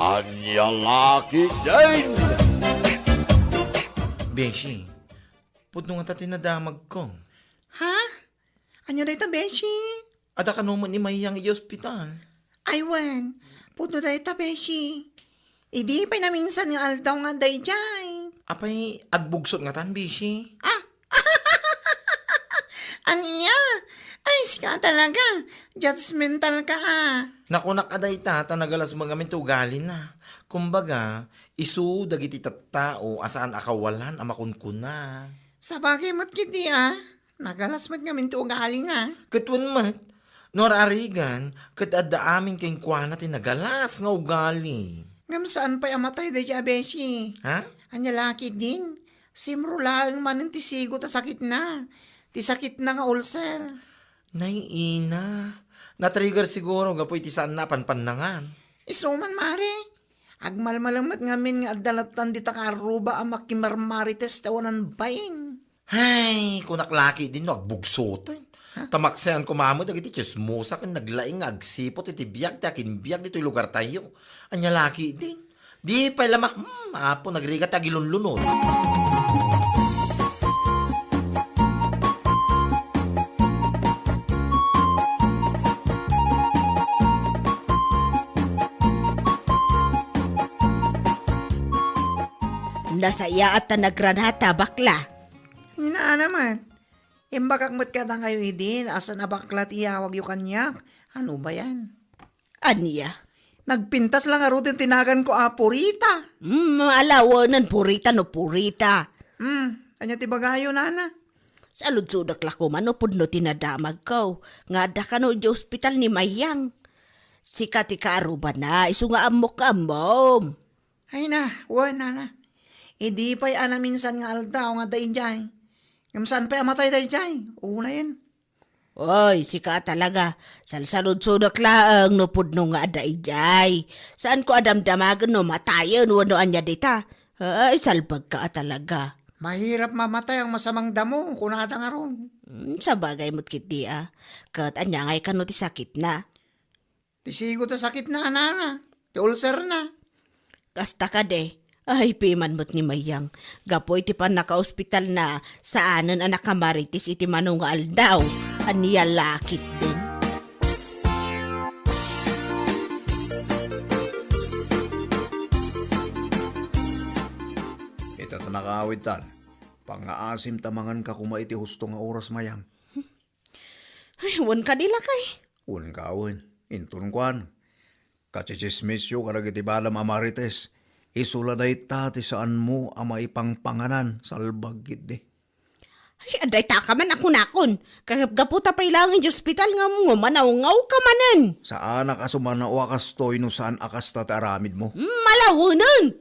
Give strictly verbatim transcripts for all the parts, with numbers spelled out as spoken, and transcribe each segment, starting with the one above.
Ania la ketdin? Beshi, pudno ngata ti nadamagko. Ha? Ania dayta, Beshi? Adda kano met ni Mayang idiay ospital? Ay wen, pudno dayta, Beshi. Idi pay naminsan nga aldaw nga adda idiay. Apay, agbugsot ngatan, Beshi? Ah! Ania? Ay, sika talaga. Judgmental ka, ah. Nakunak a dayta, ta nagalas met ngamin ti ugalina. Kumbaga, isu dagiti tattao a saan a kawalan a makunkuna. Sabagay met ketdi, ah. Nagalas met ngamin ti ugalina. Ket wen met, no ar-arigan, ket adda amin kenkuana ti nagalas nga ugali. Ngem saan pay a matay daydiay a beshi? Ha? Ania la ketdin? Simro laeng manen ti sigut a sakitna. Ti sakitna nga ulcer. Nay, ina. Na-trigger siguro gapu iti saanna a panpannangan. Isu man, mare. Agmalmalem met ngamin nga adda lattan dita kaarruba a makimarmarites ti awanan bain. Hay, kunak la ketdin no agbugsoten. Ha? Ta maksayan koma met dagiti tsismosa ken naglaing nga agsiput iti biag ti akinbiag ditoy lugartayo. Ania la ketdin? Di pay la ma-, hmm, Apo, nagrigat ti agilunlunod. Nasayaat ta nagranata, bakla. Ni Nana met. Imbagak met kadakayo idi, saan a bakla ti iyawagyo kaniak. Ano ba yan? Ania? Nagpintas la ngaruden ti naganko a Purita. Hmm, alawenen, Purita no Purita. Hmm, ania ti bagayo, Nana? Saludsodek la koma no pudno ti nadamagko nga adda kano idiay ospital ni Mayang. Sika ti kaarrubana, isu nga ammok nga ammom. Ay na, wen, Nana. Idi pay a naminsan nga aldaw nga adda idiay. Ngem saan pay a matay daydiay? Unayen. Oy, sika a talaga. Salsaludsodek laeng no pudno nga adda idiay. Saanko a damdamagen no matayen wenno ania dita. Ay, salbagka a talaga. Mahirap mamatay ang masamang damo, kunada ngarud. Hmm, sabagay met ketdi a. Ket ania ngay kano ti sakitna? Ti sigut a sakitna, Nana. Ti ulcerna. Kasta kadi, ay, piman met ni Mayang. Gapu iti pannakaospitalna, saanen a nakamarites iti mano nga aldaw. Ania la ketdin? Ita ta nakaawidtan. Pangngaasim ta manganka koma iti husto nga oras, Mayang. Ay, wen kadi lakay. Wen ka wen. Inton kuan, kachismisyo kadagiti balam a marites. Isu la dayta ti saanmo a maipangpanganan, salbag ketdi. Ay, adda dayta ka man a kunakon. Kagapgapu ta pay laeng idiay ospital nga umngo, manawngaw ka manen. Saanak a sumanao a kastoy no saan a kasta ti aramidmo. Hmm, alawenen!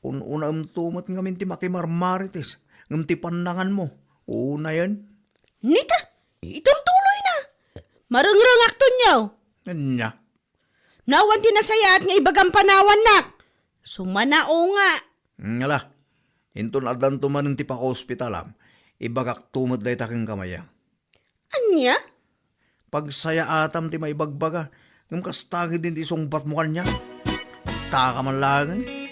Un-unaemto met ngamin ti makimarmarites, ngem ti pannanganmo, unayen. Nita, itultuloyna. Marengrengakton, yaw. Ania? No awan ti nasayaat nga ibagam panawannak. Sumanao nga. Ngala, inton addanto manen ti pakaospitalam, ibagakto met dayta kenka, Mayang. Ania? Pagsayaatam ti maibagbaga, ngem kasta ketdin ti sungbatmo kaniak. Taka man laengen.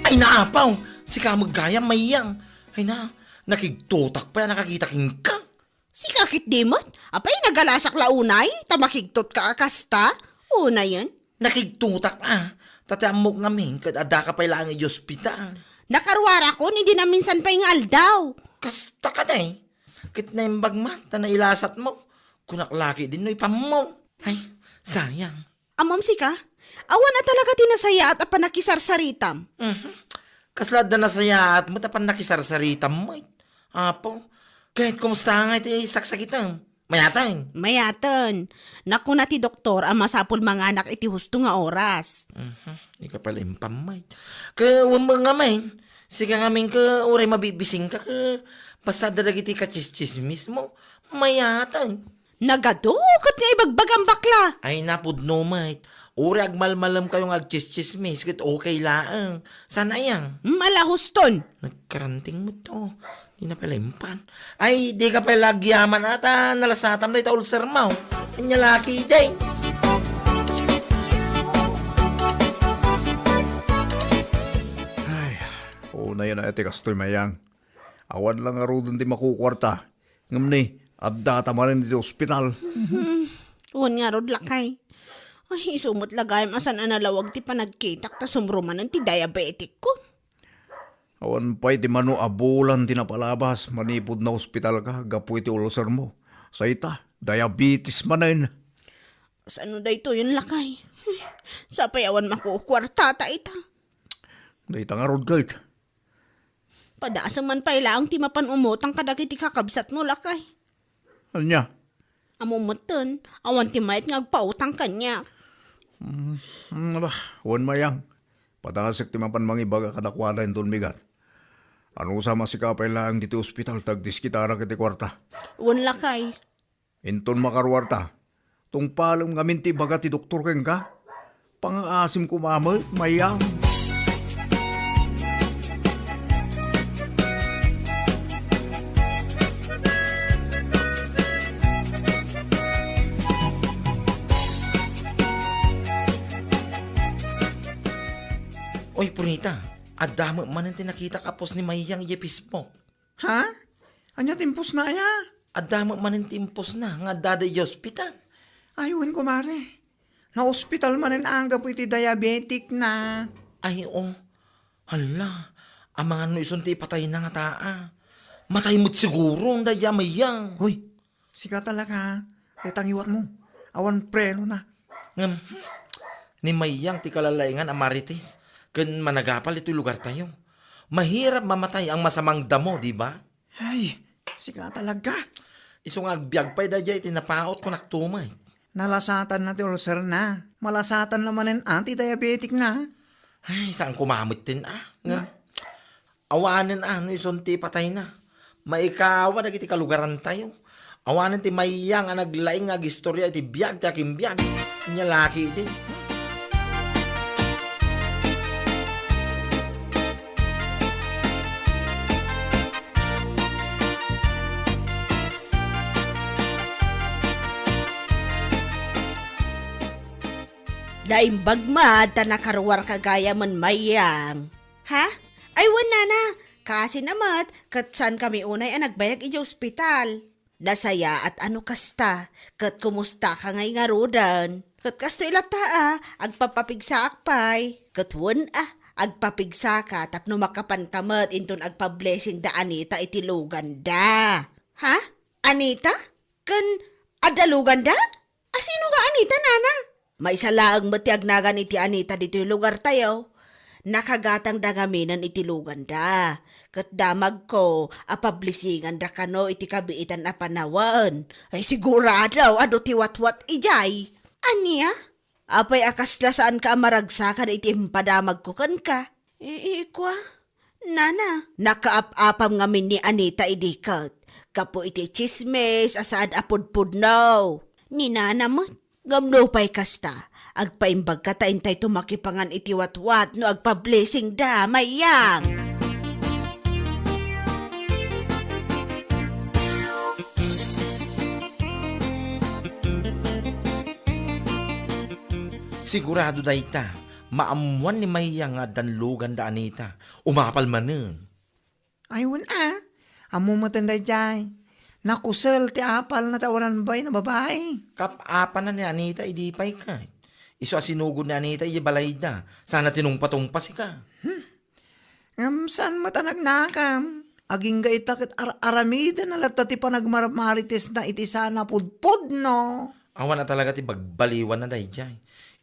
Ay, naapaw! Sika met gayam, Mayang. Ay na, nakigtotak pay a nakakita kenka. Sika ketdi met? Apay, nagalasak la unay, ta makigtotka a kasta? Unayen? Nakigtotak a, ta ti ammok ngamin ket addaka pay laeng idiay ospital. Nakaruarakon idi naminsan pay nga aldaw. Kasta kadi. Ket naimbag man ta nailasatmo. Kunak la ketdin no ipammo. Ay, sayang. Ammom sika? Awan a talaga ti nasayaat a pannakisarsaritam. Mhm. Kasla adda nasayaat met a pannakisarsaritam met. Apo, ket kumusta ngay ti saksakitem? Mayaten? Mayaten. Nakuna ti doktor a masapul manganak iti husto nga oras. Mhm. Ika pala impam met. Ket wen met ngamin, sika ngamin ket uray mabibisingka ket basta adda dagiti kachischismismo, mayaten. Nagadu ket nga ibagbagam, bakla. Ay, napudno met. Uray agmalmalemkayo nga agtsistsismis, ket okay laeng. Saan aya? Malahuston! Nagkaranting met to. Di na pala impan. Ay, di ka pala agyaman ata. Nalasatam na ita ulcer mo. Anya laki, day. Ay, una yan ay ti kastoy, Mayang. Awan lang ngaruden ti makukuarta. Ngem ni, addata manen iti ospital. Hmm, wen ngarud, lakay. Ay, isu met la gayam a saan a nalawag ti panagkitak ta sumrumanen ti diabetic ko. Awan pay ti mano a bulan ti napalabas manipud naospitalka gapu iti ulcer mo. Sa ita, diabetes manen. Sano daytoyen, lakay? Sapay awan makukuarta ta ita. Dayta ngarud ket. Padasem man pay laeng ti mapan umutang kadagiti kakabsatmo, lakay. Ania? Ammom metten, awan ti mayat nga agpautang kaniak. Mm, mm, aba, wen, Mayang. Padasek ti mapan mangibaga kadakuada inton bigat. Anusam a sika pay laeng ditoy ospital ta agdiskitarak iti kuarta. Wen, lakay. Inton makaruarta, tungpalem ngamin ti ibaga ti doktor kenka. Pangngaasim koma met, Mayang. Oy, Purnita, adda met manen ti nakitak a post ni Mayang idiay Facebook. Ha? Ania ti impostna aya? Adda met manen ti impostna nga addada idiay ospital. Ay, wen, kumare. Naospital manen anggapo iti diabetic na. Ay, o. Hala, amangan no isun ti ipatayna ngata a. Matay met siguro, dayta a Mayang. Hoy, sika talaga, ha? Dayta ngiwatmo. Awan preno na. Ngem, ni Mayang ti kalalaingan a marites ken managapal itoy lugartayo. Mahirap mamatay ang masamang damo, di ba? Ay, sika talaga. Isu nga agbiag pay daydiay iti napaot ko naktumay. Nalasatanna ti ulcer na. Malasatanna manen a ti diabetic na. Ay, saan ko mametten a? Nga, awanen a, no isun ti patayna. Maikawa dagiti kalugarantayo. Awanen ti Mayang a naglaing nga agistorya iti biag ti akimbiag. Ania laki iti. Naimbag met ta nakaruarka gayamen, Mayang. Ha? Ay, wen, nana. Kaasi na met, ket saankami unay a nagbayag idiay ospital. Nasayaat a no kasta, ket kumustaka ngay ngaruden? Ket kastoy latta a, agpapapigsaak pay. Ket wen a, agpapigsaka tapno makapanka met inton agpa-blessing da Anita iti luganda. Ha? Anita? Ken adda luganda? Asino nga Anita, nana? Maysa laeng met ti agnagan iti Anita ditoy lugartayo. Nakagatangda ngaminen iti luganda. Ket damagko a pablisinganda kano iti kabiitan a panawen. Ay, sigurado, adu ti watwat idiay. Ania? Apay a kasla saanka a maragsakan iti impadamagko kenka? I-, ikua? Nana, nakaap-apam ngamin ni Anita idi ket gapu iti tsismis a saan a pudpudno. Ni Nana met, ngem nupay kasta, agpaimbagka ta intayto makipangan iti watwat no agpa-blessing da, Mayang. Sigurado dayta, maammoan ni Mayang nga addan lugan da Anita. Umapal manen. Ay, wen a. Ammo metten daydiay. Nakusel ti apalna ta awanan babaen a babai. Kaap-apanna ni Anita idi pay ket. Isu a sinugod ni Anita idiay balayda. Sana tinungpa-tungpa sika. Hmm. Ngem saan met a nagnakam. Agingga ita ket ar-aramiden na latta ti panagmarmaritesna iti saan a pudpudno. Awan a talaga ti bagbaliwanna daydiay.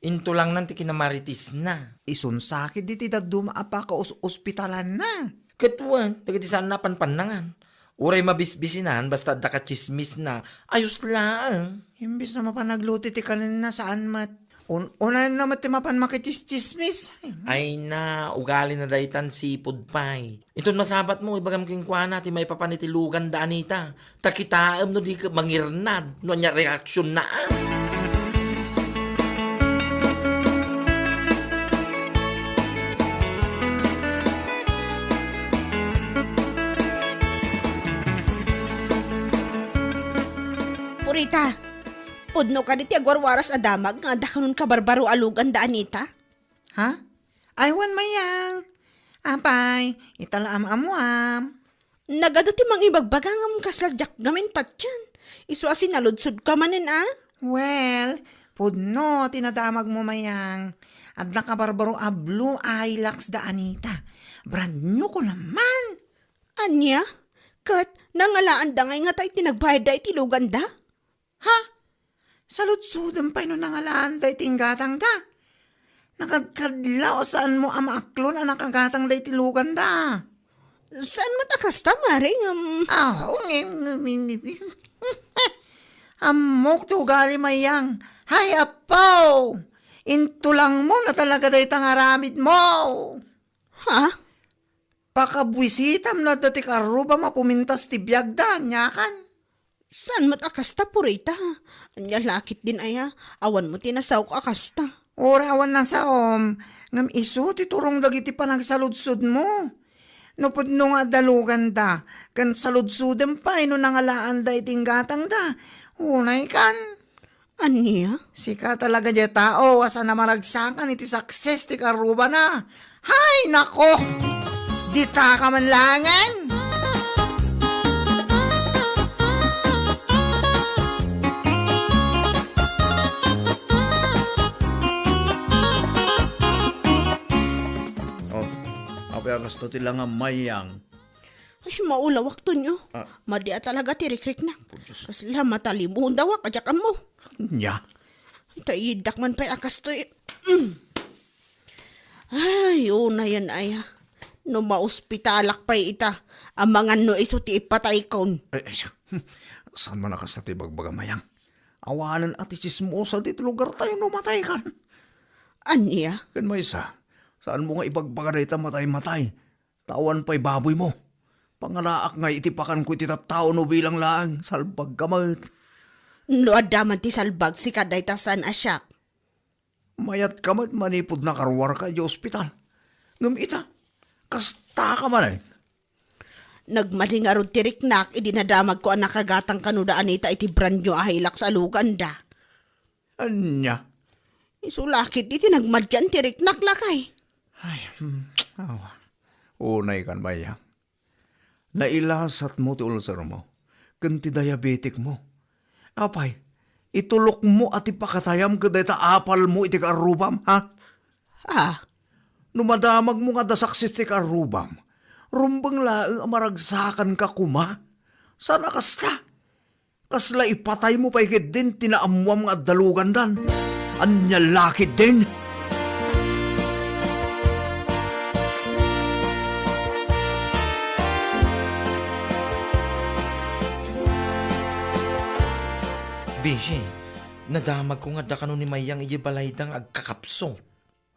Intulangnan ti kinamaritisna. Isun sakit diti dadduma a pakaus-ospitalanna. Ket wen, dagiti saanna a panpannangan. Uray mabisbisinan, basta adda katsismisna, ayos laeng. Imbes na mapan agluto ti kanenna, saan met. Un-, unayenna met ti mapan makitsismis. Ay na, ugalina daytan sipud pay. Inton masabatmo, ibagam kenkuana ti maipapan iti lugan da Anita. Ta kitaem no di ka mangirnad, no ania reaksionna a. Ta, pudno kadi ti agwarwaras a damag nga adda kanon kabarbaro a lugan da Anita? Ha? Ay, wen, Mayang. Apay, ita la am-ammuam. Nagadu ti mangibagbaga ngem kasla diak ngamin patien. Isu a sinaludsodka manen a? Well, pudno ti nadamagmo, Mayang. Adda kabarbaro a blue Hilux da Anita. Brand new ko naman. Ania? Ket nangalaanda ngay ngata iti nagbayadda iti luganda? Ha? Saludsodem pay no nangalaanda iti inggatangda. Nakadkadlaw a saanmo a maaklon a nakagatangda iti luganda. Saan met a kasta, Mare, ngem Aho, ngem, ngem, ngem, ngem. Ammok ti ugali, Mayang. Hay, apo! Intulangmo na talaga dayta nga aramidmo. Ha? Pakabuisitam no adda ti karrubam a pumintas ti biagda, aniakan? Saan met a kasta, Purita? Ania la ketdin aya? Awanmo ti nasaok a kasta. Uray awan nasaom, ngem isu ti turong dagiti panagsaludsodmo. No pudno nga adda luganda, ken saludsodem pay no nangalaanda iti inggatangda. Unay kan. Ania? Sika talaga diay tao a saan a maragsakan iti success ti karrubana. Hay, nako! Ditaka man laengen! Oh, apay a kasto ti langam, Mayang? Ay, maulawak, Tonyo. Ah. Madi a talaga ti rikriknak. Oh, Diyos. Kasla matalibudawak a diak ammo. Nya? Ay, ta iddak man pay a kastoy. Mm. Ay, unayen aya. No maospitalak pay ita, amangan no isu ti ipataykon. Ay, ay, saan man a kasta ti ibagbaga, Mayang? Awanen a ti tsismosa ditoy lugartayo no mataykan. Ania? Ken maysa, saanmo nga ibagbaga dayta matay-matay? Ta awan pay baboymo. Pangalaak ngay iti pakanko iti tattao no bilang laeng, salbagka met. No adda man ti salbag, sika dayta saan a siak. Mayatka met manipud nakaruarka idiay ospital. Ngem ita, kastaka manen. Nagmadi ngarud ti riknak idi nadamagko a nakagatang kano da Anita iti brand new a Hilux a luganda. Ania? Isu la ketdi ti nagmadian ti riknak, lakay. Ay, hmm, awa. Unay kan, Mayang. Nailasatmo ti ulcermo ken ti diabeticmo. Apay, itulokmo a ti pakatayam ket dayta apalmo iti kaarrubam, ha? Ah. No madamagmo nga adda success ti kaarrubam, rumbeng laeng a maragsakanka koma. Saan a kasta? Kasla ipataymo pay ketdin ti naammoam nga adda lugandan. Ania la ketdin? Bishi, nadamagko nga adda kano ni Mayang idiay balayda nga agkakapsut.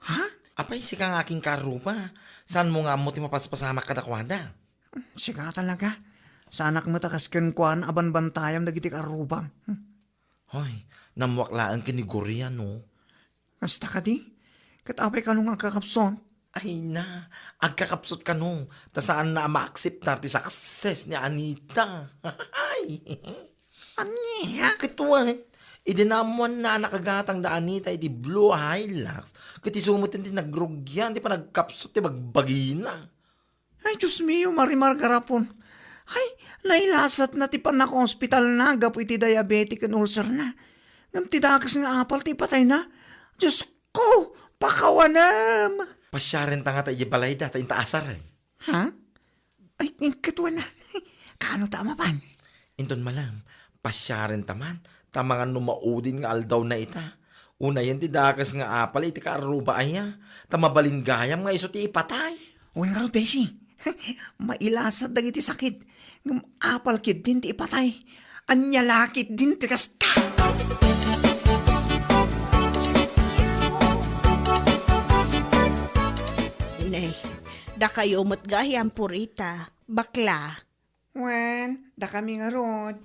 Ha? Apay, sika nga akin kaarruba. Saanmo nga ammo ti mapaspasamak kadakuada? Sika talaga. Saanak met a kas kenkuana a banbantayam dagiti kaarrubam. Hmm. Hoy, nammuak laeng ken ni Gloria, no? Kasta kadi? Ket apay kano nga agkakapsut? Ay na, agkakapsut kano, ta saanna a maakseptar ti success ni Anita. Ay! Ania? Ket wen, idi naammoanna a nakagatang da Anita iti blue a Hilux, ket isu met ti nagrugian ti panagkapsut ti bagbagina. Ay, Dios mio, Marimar Garapon. Ay, nailasatna ti pannakaospitalna gapu iti diabetic ken ulcerna. Ngem ti dakes nga apal ti ipatayna. Dios ko, pakawanem! Pasiarenta ngata idiay balayda ta inta asaren. Ha? Ay, ket wen a. Kaano ta a mapan? Inton malem, pasiarenta man, ta amangan no maudin nga aldawna ita. Unayen ti dakes nga apal iti kaarruba aya, ta mabalin gayam nga isu ti ipatay. Wen ngarud, Beshi. Mailasat dagiti sakit, ngem apal ketdin ti ipatay. Ania la ketdin ti kasta? Nay, dakayo met gayam, Purita. Bakla. Wen, dakami ngarud.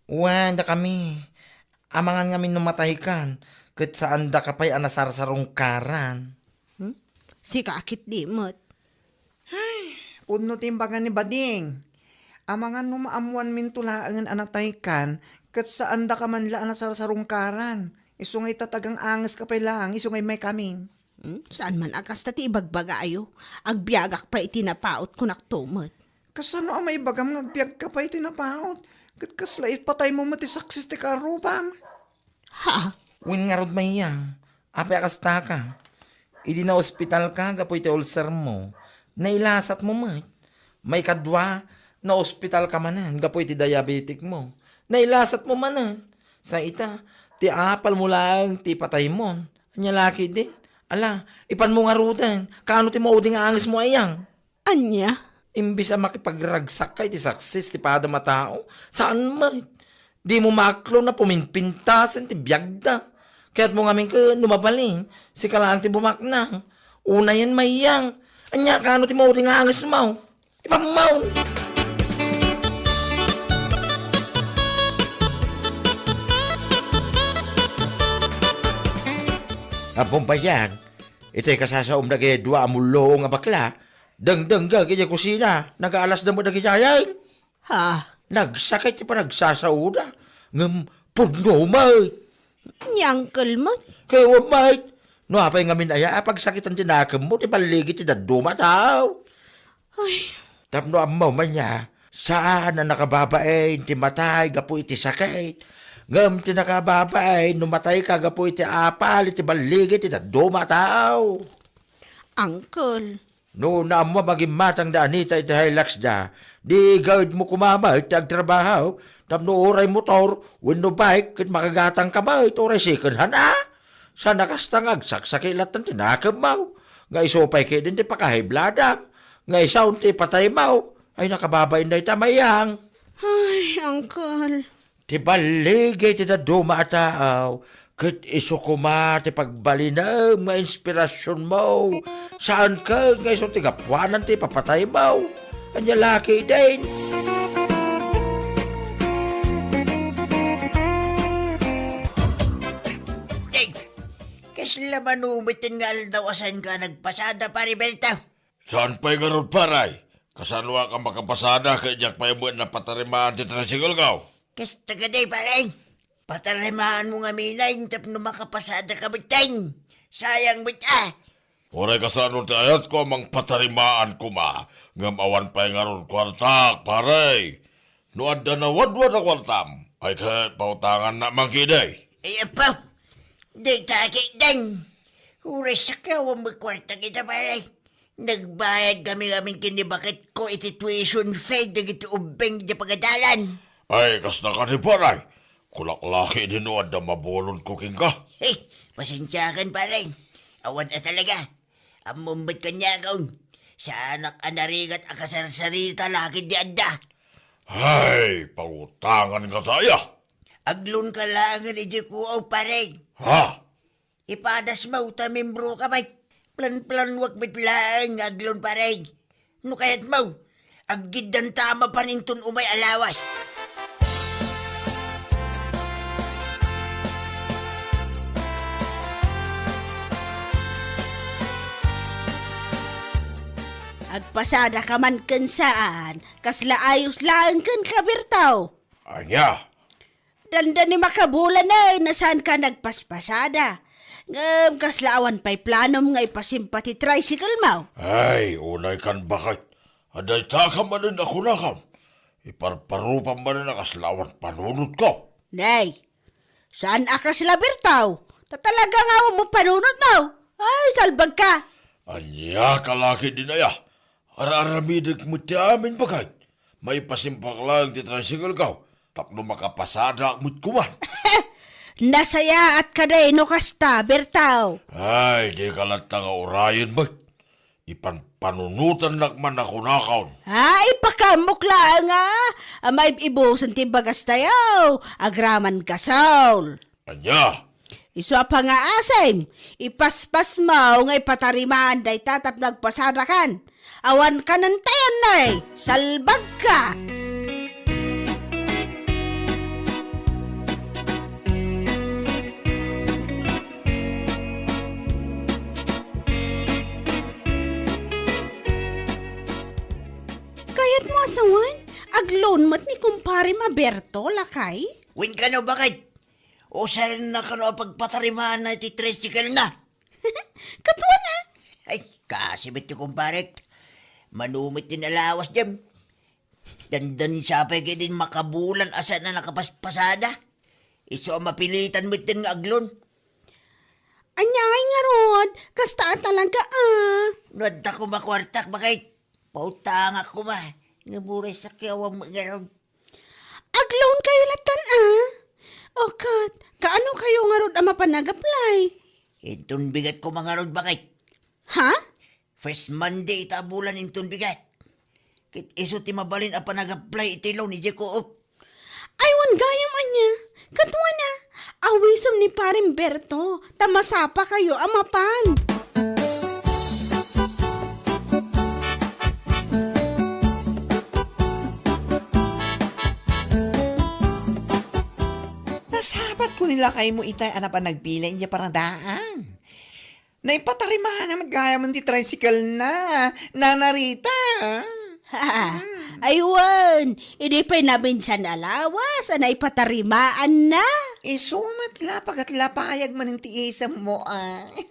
Wen, dakami. Amangan ngamin no mataykan, ket saandaka pay a nasarsarungkaran. Hmm? Sika a ketdi met. Ay, pudno ti imbaga ni Bading. Amangan no maammoanminto laengen a nataykan, Ket saandaka man la a nasarsarungkaran. Isu nga itatagang angeska pay laeng, isu nga immay kami. Hmm, saan man a kasta ti ibagbagayo? Agbiagak pay iti napaut, kunak to met. Kasano a maibagam nga agbiagka pay iti napaut? Ket kasla ipataymo met ti saksis ti karrubam? Ha? Wen ngarud, Mayang, apay a kastaka? Idi naospitalka gapu iti ulcermo, nailasatmo met. Maikadua, naospitalka manen gapu iti diabeticmo. Nailasatmo manen. Sa ita, ti apalmo laeng ti ipataymon. Ania la ketdin? Ala, ipanmo ngaruden. Kaano ti maudi nga angesmo, Ayang? Ania? Imbes a makipagragsakka iti saksis ti padam a tao, saan met. Dimo maklon a puminpintasen ti biagda. Kayatmo ngamin ket no mabalin, sika laeng ti bumaknang. Unayen, Mayang. Ania, kaano ti maudi nga angesmo? Ipammaw! Apo, Mayang, iti kasasaom dagiti dua a mulluong a bakla, dengdengngeg idiay kusina, nagaalasda met dagiti ayan. Ha? Nagsakit ti panagsasaoda, ngem pudno met. Ni Uncle met? Kaya met. No apay ngamin aya a pagsakitan ti nakemmo ti balligi ti dadduma a tao? Ay. Tapno ammo man ya, saan a nakababain ti matay gapu iti sakit, ngem ti nakababain no matayka gapu iti apal iti balligi ti dadduma a tao. Uncle. No naammo a magimmatang da Anita iti Hiluxda, di gaedmo koma met ti agtrabaho, tapno uray motor wenno bike ket makagatangka met uray second hand a. Saan a kasta nga agsaksakit latta ti nakemmo, nga isu pay ketdin ti pakahibladam, nga isu ti ipataymo. Ay, nakababain dayta, Mayang. Ay, Uncle. Ti balligi ti dadduma a tao, ket isu koma ti pagbalinem nga inspirasionmo. Saan ket nga isu ti gapuanan ti ipapataymo. Ania la ketdin? Ay, kasla mano met nga aldaw a saanka nagpasada, Pare Berto? Saan pay ngarud, pare? Kasanoak a makapasada ket diak pay met napatarimaan ti tricycle ko? Kasta kadi, pare. Patarimaanmo ngamin tapno makapasadaka metten. Sayang met a. Uray kasano ti ayatko a mangpatarimaan koma, ngem awan pay ngarud kuartak, pare. No adda nawadwad a kuartam, ay ket pautangannak man ketdi. Ay, apo, dayta ketdin. Uray saka awan met kuartak ita, pare. Nagbayad kami ngamin ken ni baketko iti tuition fee dagiti ubbing iti pagadalan. Ay, kasta kadi, pare. Kunak la ketdin no adda mabulodko kenka. Hey, pasensiakan, pare. Awan a talaga. Ammom met kaniakon, saanak a narigat a kasarsarita la ketdi adda. Ay, pangutangan ka saya. Aglonka laengen idiay kuaw, pare. Ha? Ipadasmo ta membroka met. Plan-planuak met laeng nga aglon, pare. No kayatmo, aggiddanta a mapan inton umay a lawas. Agpasadaka man ken saan, kasla ayos laeng kenka, Berto. Ania? Dandani makabulan, eh, no saanka nagpaspasada. Ngem kasla awan pay planom nga ipasimpa ti tricycle mo? Ay, unay kan baket. Adda itaka manen a kunakon. Iparparupam manen a kasla awan panunotko. Nay, saan a kasla, Berto. Ta talaga nga awan mo panunot mo. Ay, salbag ka. Ania ka la ketdin aya? Ar-aramidek met ti amin, baket. Maipasimpak laeng ti tricycle ko tapno makapasadak met koman. Nasayaat kadi no kasta, Berto. Ay, dika latta nga urayen met. Ipanpanunotannak man a kunakon. Ay, ipakaamok laeng a. Maib-ibusen ti bagas tayo. Agraman gasol. Ania? Isu a pangaasim, ipaspasmo nga ipatarimaan dayta tapno agpasadakan. Awan kanentayan, nay, salbagka! Kayatmo a sawen, aglon met ni kumparem a Berto, lakay? Wen kano, baket? Usarna kano a pagpatarimaanna iti tricycle na? Katuan a. Ay, kasi met ti kumparek. Mano met ti nalawas dem. Dandan sapay ketdin makabulan a saan a nakapaspasada. Isu a mapilitan metten nga agloan. Ania ngay ngarud? Kasta a talaga a. No adda koma kuartak, baket? Pautangak koma. Nga buray sakyawan met ngarud. Agloan kayo latan a. O ket, kaano kayo ngarud a mapan agaplay? Inton bigat koma ngarud, baket? Ha? First Monday ita a bulan inton bigat. Ket isu ti mabalin a panagaplay iti loan idiay Co-op. Ay, wen gayam ania. Katuan a. Awisem ni Pareng Berto, ta masapa kayo a mapan. Nasabat ko ni lakaymo itay a napan nagbilay idiay paradaan. Naipatarimaanna met gayam ti tricycle na, Nana Rita. Ha, ay wen, idi pay naminsan a lawas a naipatarimaanna. Isu met la, pagatlapayag manen ti isemmo, ay.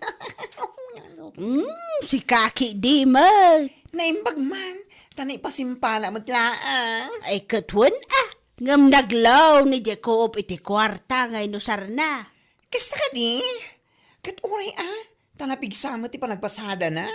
Hmm, sika ketdi met. Naimbag man, ta naipasimpana met laeng. Ay, katuan a. Ngem nagloan idiay Co-op iti kuarta nga inusarna. Kasta kadi? Ket uray a, ta napigsa met ti panagpasadana.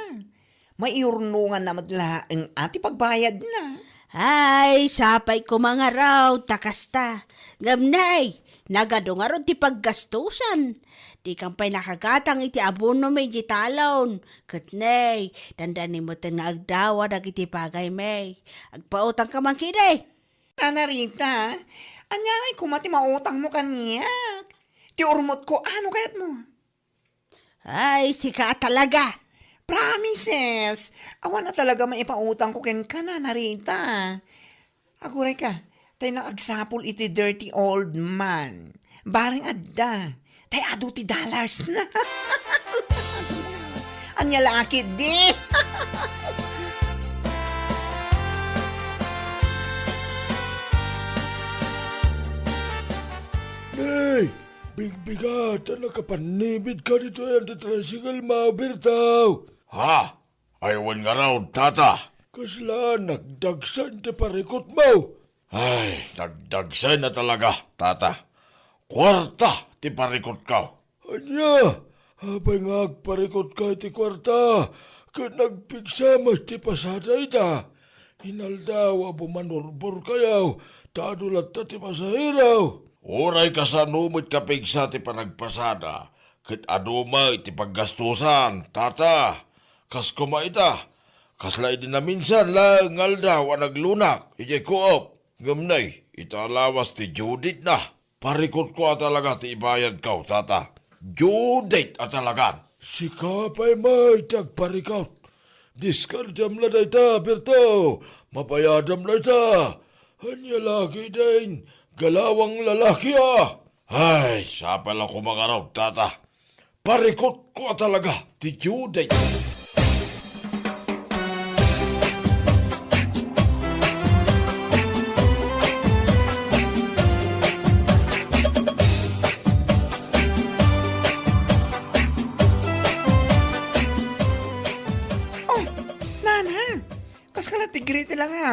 Maiurnonganna met laeng a ti pagbayadna. Ay, sapay koma ngarud ta kasta. Ngem nay, nagadu ngarud ti paggastusan. Dikan pay nakagatang iti abonomi idiay talon. Ket nay, dandani metten nga agdawa dagiti pagaymi. Agpautangka man ketdi. Nana Rita, ania ngay koma ti mautangmo kaniak? Ti urmotko, ano kayatmo? Ay, sika a talaga! Promises! Awan a talaga maipautangko kenka, Nana Rita. Agurayka, tay naagsapul iti dirty old man. Bareng adda, tay adu ti dollars na. Ania la ketdi? Nay, bigbigat a nakapannibidka ditoy a tricycle, mabiitaw. Ha? Ay, wen ngarud, tata. Kasla nagdagsen ti parikutmo? Ay, nagdagsen a talaga, tata. Kuarta ti parikutko. Ania? Apay nga agparikutka iti kuarta, ket nagpigsa met ti pasada ita? Inaldaw a bumanurborkayo, ta adu latta ti pasahero. Uray kasano met kapigsa ti panagpasada, ket adu met ti paggastusan, tata. Kas koma ita, kasla idi naminsan laeng nga aldaw a naglunak idiay Co-op. Ngem nay, ita a lawas ti due date na. Parikutko a talaga ti ibayadko, tata. Due date a talagan. Sika pay met ti agparikut. Diskardiam la dayta, Berto. Mabayadam la ita. Ania la ketdin, galawang lalaki a. Ay, sapay la koma ngarud, tata. Parikutko a talaga ti due date. Oh, nana, kas ka la ti greeting lang, ha?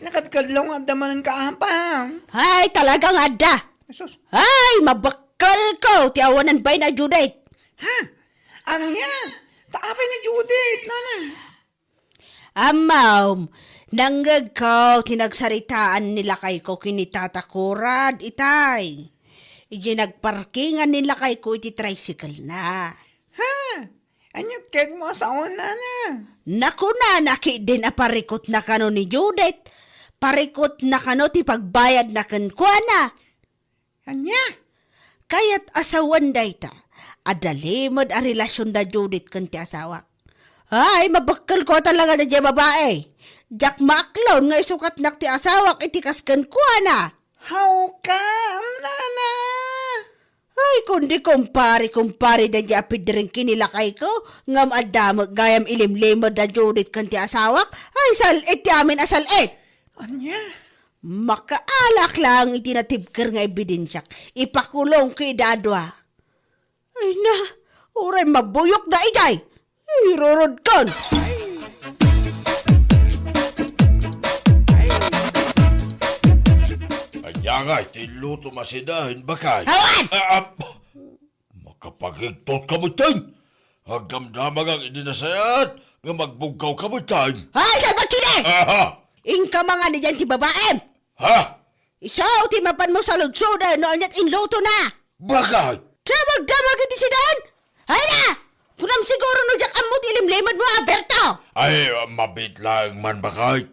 Nakadkadlaw nga adda manen kaapam. Ay, talaga nga adda. Jesus. Ay, mabakkalko ti awanan bain a due date. Ha? Ania? Ta apay nga due date, nana? Ammom, nangngegko ti nagsaritaan ni lakayko ken ni Tata Kurad itay. Idiay nagparkingan ni lakayko iti tricycle na. Ha? Aniat ket mo a saon, nana? Nakunana ketdin a parikutna kano ni Judith. Parikutna kano ti pagbayadna kenkuana. Ania? Kayat a sawen dayta, adda limed a relasion da Judith ken ti asawak. Ay, mabakkelko talaga daydiay babai. Diak maaklon nga isukatnak ti asawak iti kas kenkuana. How come, nana? Ay, kundi kumpare, kumpare daydiay a pidring ken ni lakayko, ngem adda met gayam ilimlimed da Judith ken ti asawak. Ay, sal-it ti amin a sal-it. Ania? Makaalak laeng iti natibker nga ebidensiak. Ipakulongko ida a dua. Ay na, uray mabuyok da idiay. Irurodkon. Ania nga iti luto masida hen bakay? Awan! Ah, ah, makapagigtot ka, Butin! Agdamdamagak iti nasayaat nga magbugkaw ka, Butin! Ay, salbag kidi! Aha! Inka mangan idiay ti babaem! Ha? Isu ti mapanmo saludsoden no aniat inlutona. Bakay? Damagdamag iti sidan? Ay na! Kunam siguro no diak ammo ti ilimlimedmo a Berto. Ay, mabiit laeng man, bakay.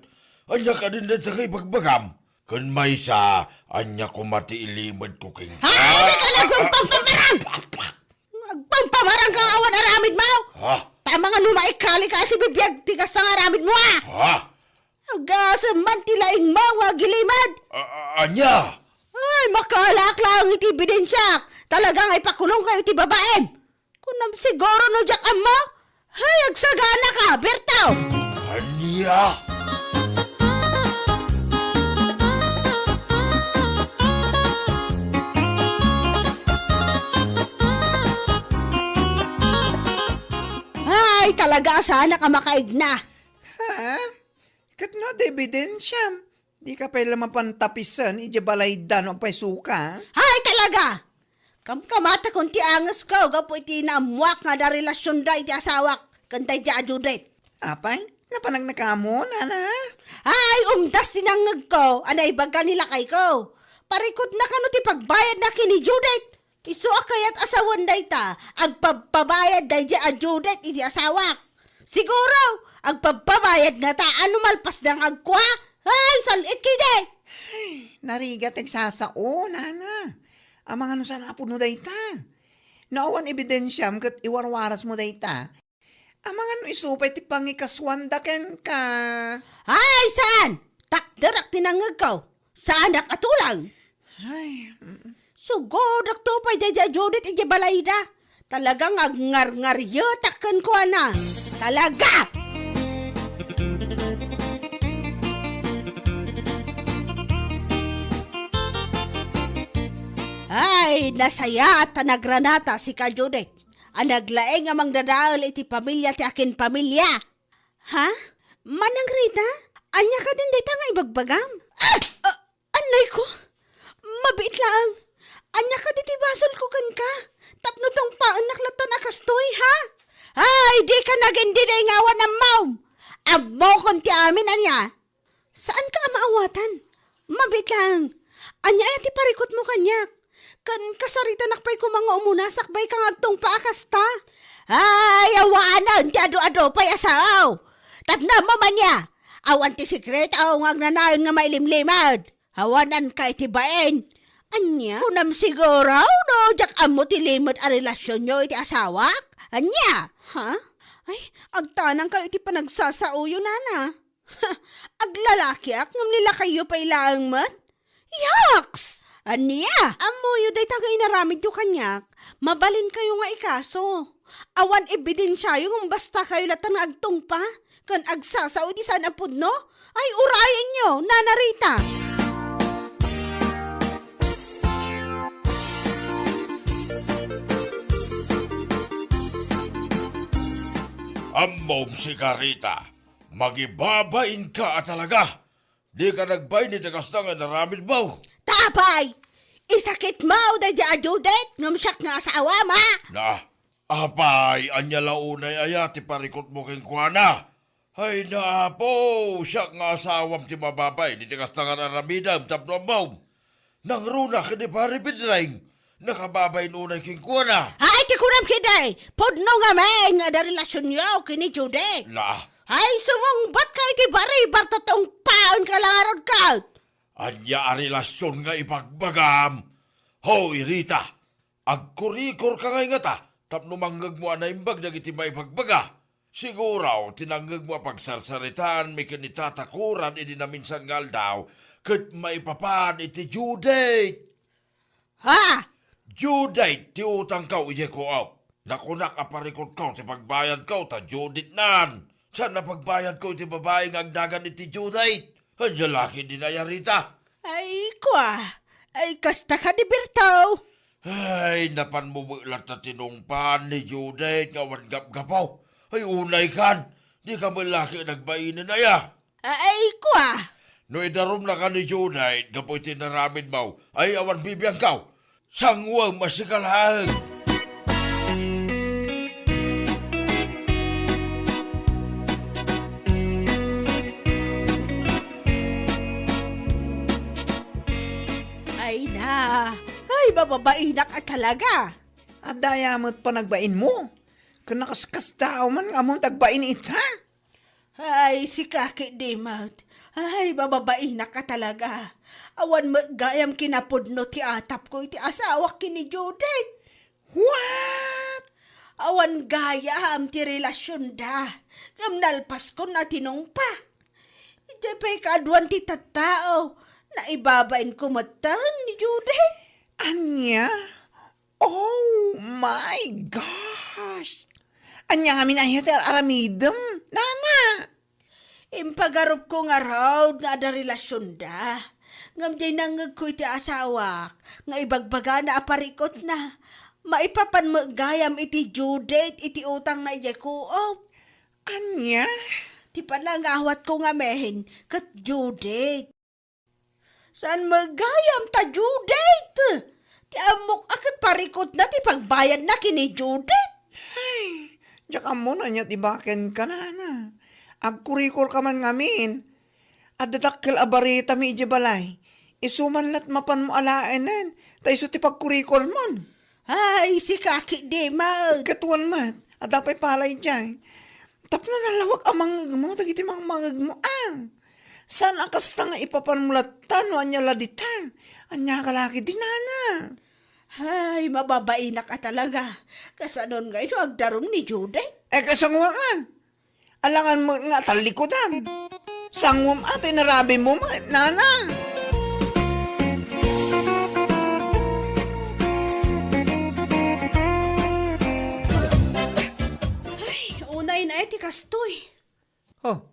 Ania kadin dayta nga ibagbagam? Ken maysa, ania koma ti ilimedko ken... Ay, di ka nagpampamarang! Agpampamarang ka nga awan aramidmo! Ha? Tama nga no maikali ka a sibibiag ti kasta nga aramidmo, a! Ha? Agasem man ti laingmo nga agilimed! A-, a-, ania? Ay, makaalak laeng iti ebidensiak. Talaga nga ipakulongkayo iti babaem. Kunam siguro no diak ammo? Ay, agsagana ka, Berto! Ania? Ay, talaga, saanak a makaigna. Ha? Ket no adda ebidensiam, dika pay la mapan tapisen idiay balayda no apay suka? Hay, talaga! Kamkamatakon ti angesko gapu iti naammoak nga adda relasionda iti asawak ken daydiay a Judith. Apay, napanagna kamo, nana? Hay, umdas ti nangngegko a naibaga ni lakayko. Parikutna kano ti pagbayadna ken ni Judith. Isu a kayat a sawen dayta, agpabpabayad daydiay a Judith iti asawak. Siguro, agpabpabayad ngata no malpasda nga agkua. Ay, sal-it kidi! Ay, narigat ti agsasao, nana. Amangan no saan a pudno dayta. No awan ebidensiam ket iwarwarasmo dayta, amangan no isu pay ti pangikasuanda kenka. Ay, saan? Takderak ti nangngegko. Saanak a tulang. Ay, mm. Sugudakto pay daydiay a Judith idiay balayda. Talaga nga agngarngarietak kenkuana. Talaga! Ay, nasayaat ta nagranata sika, Judith. A naglaeng a mangdadael iti pamilia ti akinpamilia. Ha? Manang Rita? Ania kadin dayta nga ibagbagam? Ah! Ah! Annayko! Mabiit laeng! Ania kadi ti basolko kenka? Tapno tungpaennak latta a kastoy, ha? Ay, dika nagindinay nga awan ammom! Ammokon ti amin ania! Saanka a maawatan. Mabiit laeng. Ania aya ti parikutmo kaniak? Ken kasaritanak pay koma nga umuna sakbay ka nga agtungpa a kasta. Ay, awanen ti adu-adu pay a sao. Tapno ammom ania, awan ti sekreto nga agnanayon nga mailimlimed. Awananka iti bain. Ania? Kunam siguro, no, diak ammo ti limed a relasionyo iti asawak. Ania? Ha? Ay, agtanangkayo iti panagsasaoyo, nana. Aglalakiak ngem ni lakayyo pay laeng met? Yaks! Ania? Ammoyo dayta nga inaramidyo kaniak, mabalinkayo nga ikaso. Awan ebidensiayo ngem bastakayo latta nga agtungpa ken agsasao iti saan a pudno? Ay, urayenyo, Nana Rita! Ammom sika, Rita. Mangibabainka a talaga. Dika nagbain iti kasta nga inaramidmo. Ta apay, isakitmo daydiay a Judith ngem siak nga asawam, a? Na, apay, ania la unay aya ti parikutmo kenkuana? Ay, na, Apo, siak nga asawam ti mababain iti kasta nga inaramidem tapno ammom. Nangruna ken ni Pari Pedring, nakababain unay kenkuana. Ay, ti kunam ketdi, pudno ngamin nga adda relasionyo ken ni Judith. Na. Ay, sumungbatka iti baribar ta tungpaenka la ngarud ket. Ania a relasion nga ibagbagam? Hoy, Rita, agkurikorka ngay ngata tapno mangngegmo a naimbag dagiti maibagbaga. Siguro, ti nangngegmo a pagsarsaritaanmi ken ni Tata Kuran idi naminsan nga aldaw, ket maipapan iti due date. Ha? Due date ti utangko idiay co-op. Nakunak a parikutko ti pagbayadko ta due date nan. Saan a pagbayadko iti babai nga agnagan iti due date? Ania la ketdin aya, Rita? Ay, kua. Ay, kasta kadi, Berto? Ay, napanmo met latta tinungpaan ni Judith nga awan gapgapo. Ay, unay kan. Di ka met la ket nagbainen aya. Ay, kua. No idarumnaka ni Judith gapu iti inaramidmo, ay awan bibiangko. Sanguem a sika laeng. Ay na, ay, mababainak a talaga. Adda aya met panagbainmo? Ken nakaskasdaaw man nga ammom ti agbain ita? Ay, sika ketdi met. Ay, mababainak a talaga. Awan met gayam kinapudno ti atapko iti asawak ken ni Judith. What? Awan gayam ti relasionda. Ngem nalpaskon a tinungpa. Idiay pay kaaduan ti tattao, naibabainko metten ni Judith. Ania? Oh my gosh! Ania ngamin aya ti ar-aramidem, nana? Impagarupko ngarud nga adda relasionda. Ngem diay nangngegko iti asawak nga ibagbagana a parikutna. Maipapan met gayam iti due date iti utangna idiay Coop. Ania? Ti panangawatko ngamin ket due date. Saan met gayam ta due date? Ti ammok a ket parikutna ti pagbayadna ken ni Judith. Ay, diak ammo no ania ti bakenka, nana. Agkurikorka man ngamin. Adda dakkel a baritami idiay balay. Isu man la't mapanmo alaenen, ta isu ti pagkurikormon. Ay, sika ketdi met. Ket wen met, adda pay pala idiay. Tapno nalawag a mangngegmo dagiti mangmangngegmo, a. Saan a kasta nga ipapanmo latta no ania la dita? Ania ka la ketdi, nana? Ay, mababainak a talaga. Kasanon ngay no agdarum ni Judith? Eh, kasango a. Alangan met nga tallikudam. Sanguem a ti narabimo met, nana. Ay, unay na ti kastoy. Oh,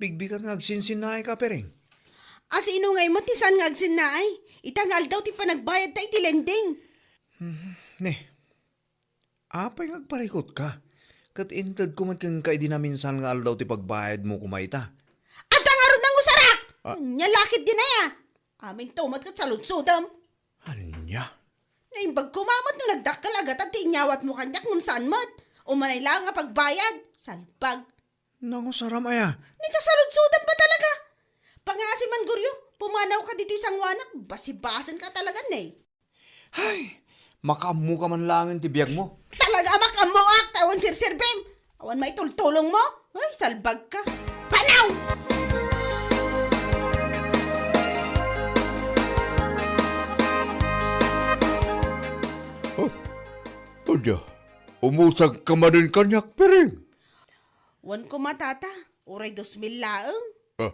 bigbigat nga agsinsinnaay ka, Piring. A sino ngay met ti saan nga agsinnaay? Ita nga aldaw ti panagbayadta iti lending. Hmm, ne. Apay nga agparikutka? Ket intedko met kenka idi naminsan nga aldaw ti pagbayadmo koma ita. Adda ngarud nangusarak! Ah. Ania la ketdi aya? Aminto met ket saludsodem. Ania? Naimbag koma met no nagdakkel a gatad ti inyawatmo kaniak ngem saan met. Umanay laeng a pagbayad. Salbag. Nangusaram aya? Ni kasaludsodem pa talaga. Pangaasi man, Goryo, pumanawka ditoy sanguanak, basibasenka talaga, ne. Ay, makaammoka man laengen ti biagmo. Talaga a makaammoak, ta awan serserbim. Awan maitultulongmo. Ay, salbagka. Panaw! Oh, adda, umutangka manen kaniak, Piring? Wen koma, Tata. Uray dos mil laeng. Ah,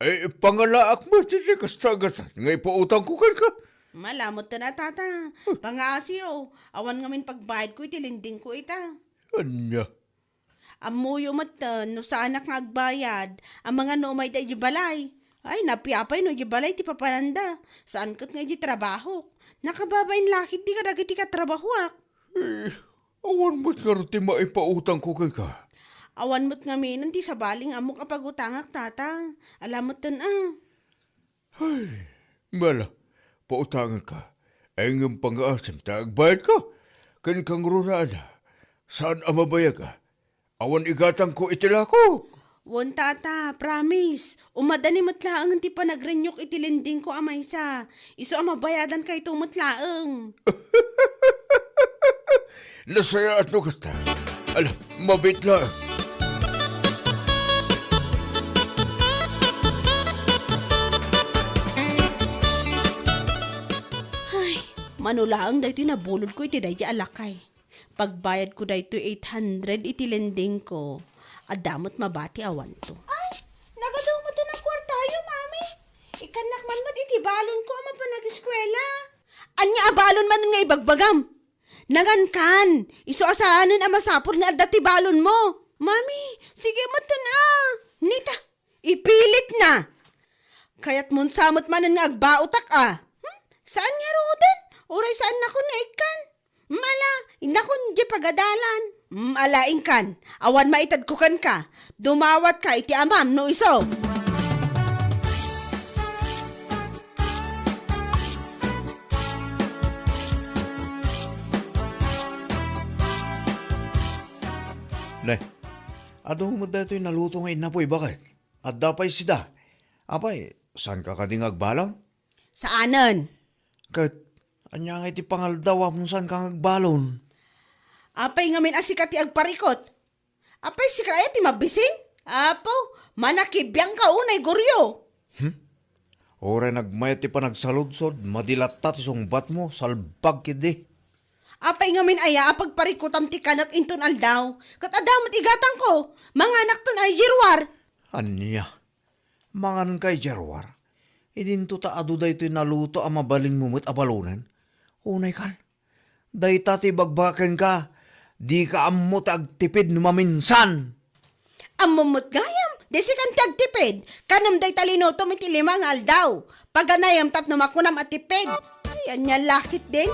ay, pangalaak met iti kasta a gatad nga ipautangko kenka. Ala metten a, Tata. Pangaasiyo, awan ngamin pagbayadko iti lendingko ita. Ania? Ammoyo metten no saanak nga agbayad, amangan no umayda idiay balay. Ay, napiapay no idiay balay ti papananda. Saan ket nga idiay trabahok. Nakababain la ketdi kadagiti katrabahoak. Eh, awan met ngarud ti maipautangko kenka. Awan met ngaminen ti sabali nga ammok a pagutangak, Tata. Ala metten a. Ay, mala, pautanganka. Ay, ngem pangaasim ta agbayadka. Ken kangrunaan, saan a mabayag, a. Awan igatangko iti lakok. Wen, Tata, promise. Umadani met laengen ti panagrenew-k iti lendingko a maysa. Isu a mabayadan kayto met laeng. Nasayaat no kasta. Ala, mabiit laeng. Ay, mano laeng daytoy nabulodko iti daydi a lakay. Pagbayadko daytoy eight hundred iti lendingko. Adda met mabati awanto. Ay, nagadu met a kuartayo, Mami. Ikkannak man met iti balonko a mapan ageskuela. Ania a balon manen nga ibagbagam? Nangankan, isu a saanen a masapul nga adda ti balonmo. Mami, sige metten a. Nita, ipilitna. Kayatmon sa met manen nga agbaotak a. Hmm? Saan ngaruden? Uray saannakon nga ikkan. Mala, innakon di pagadalan. Mala, inkan. Awan maitedko kenka. Dumawatka iti amam no isu. Ne, adu met daytoy naluto nga innapoy, baket? Adda pay sida. Apay, saanka kadi nga agbalon? Saanen. Ket, ania nga iti pangaldawam no saanka nga agbalon? Apay ngamin a sika ti agparikot? Apay sika aya ti mabisin? Apo, manakibiangka unay, Goryo. Hmm? Uray nagmayat ti panagsaludsod, madi latta ti sungbatmo, salbag ketdi. Apay ngamin aya a pagparikutam ti kanak inton aldaw? Ket adda met igatangko, manganakton a idiruar. Ania? Manganka idiruar? Idinto ta adu daytoy naluto a mabalinmo met a balonen? Unay kan. Dayta ti ibagbaga kenka, dika ammo ti agtipid no maminsan. Ammom met gayam, di sikan ti agtipid. Kanem dayta linutom iti lima nga aldaw. Paganayem tapno makunam a tipid. Ay, ania la ketdin?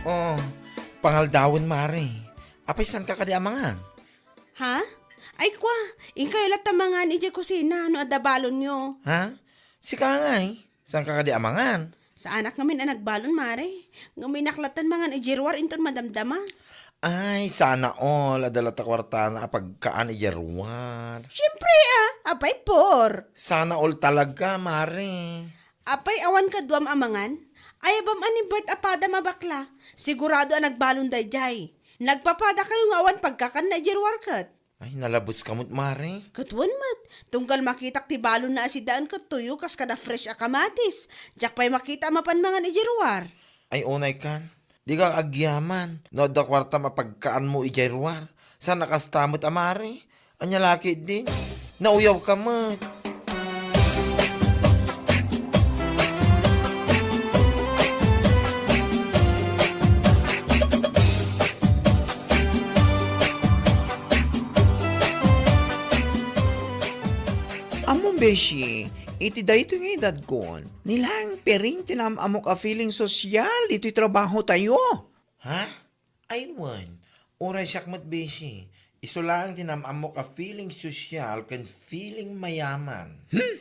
Oh, pangaldawen, Mare. Apay, saanka kadi a mangan? Ha? Ay, kwa, inkayo latta mangan idiay kusina no adda balonyo. Ha? Sika ngay, saanka kadi a mangan? Saanak ngamin a nagbalon, Mare. Ngem innak lattan mangan idiay ruar inton madamdama. Ay, sana all, adda latta kuartana a pagkaan idiay ruar. Siempre, ah, apay por. Sana all talaga, Mare. Apay, awan kaduam a mangan? Ayabam a ni Bert a padam a bakla. Sigurado a nagbalon daydiay. Nagpapadakayo nga awan pagkakanna idiay ruar ket. Ay, nalabeska met, Mare. Ket wen met, tunggal makitak ti balonna a sidaen ket tuyo kas kada fresh a kamatis. Diak pay makita a mapan mangan idiay ruar. Ay, unay kan. Dika agyaman no adda kuartam a pagkaanmo idiay ruar. Saan a kasta met a, Mare? Ania la ketdin? Nauyawka met. Ammom, beshi, iti daytoy nga edadkon, ni laeng Piring ti naam-ammok a feeling sosyal ditoy trabahotayo. Ha? Ay wen, uray siak met, beshi. Isu laeng ti naam-ammok a feeling sosyal ken feeling mayaman. Hmm?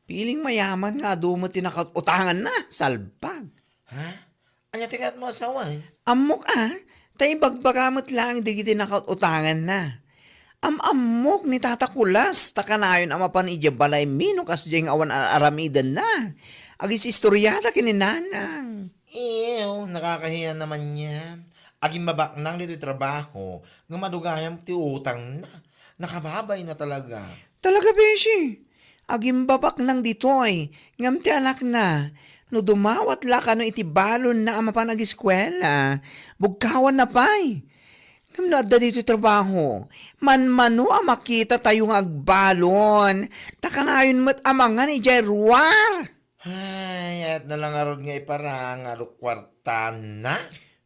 Feeling mayaman nga adu met ti nakaut-utanganna, salbag. Ha? Ania ti kayatmo a sawen? Ammok a, ta ibagbaga met laeng dagiti nakaut-utanganna. Am-ammok ni Tata Kulas, ta kanayon a mapan idiay balaymi no kasdiay nga awan ar-aramidenna. Agis-istoriada ken ni Nanang. Ew, nakakahiya naman yan. Agimbabaknang ditoy trabaho, nga madugayam ti utangna. Nakababayna talaga. Talaga, beshi. Agimbabaknang ditoy, ngem ti anakna, no dumawat la kano iti balonna a mapan agiskuela, bugkawanna pay. Ngem no adda ditoy trabaho, manmano a makitatayo nga agbalon, ta kanayon met a mangan idiay ruar. Ay, ayatna la ngarud nga iparang nga adu kuartana.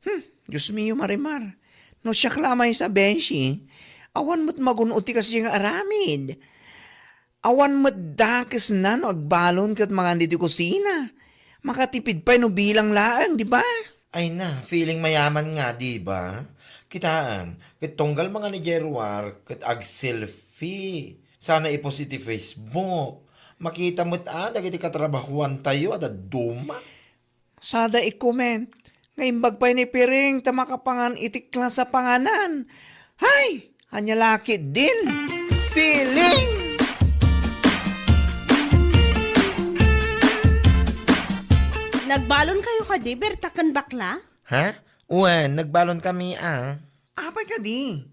Hmm, Dios mio, Marimar. No siak la a maysa, beshi, awan met magun-od ti kasdiay nga aramid. Awan met dakesna no agbalon ket mangan ditoy kusina. Makatipid pay no bilang laeng, di ba? Ay na, feeling mayaman nga, di ba? Kitaem, ket tunggal mangan idiay ruar, ket ag-selfie. Sana i-post iti Facebook. Makita met a dagiti katrabahoantayo a dadduma. Sada i-comment nga imbag pay ni Piring ta makapangan iti klase a panganan. Hay! Ania la ketdin? Feeling! Nagbalon kayo kadi, Berta ken bakla? Ha? Wen, nagbalon kami a. Apay kadi?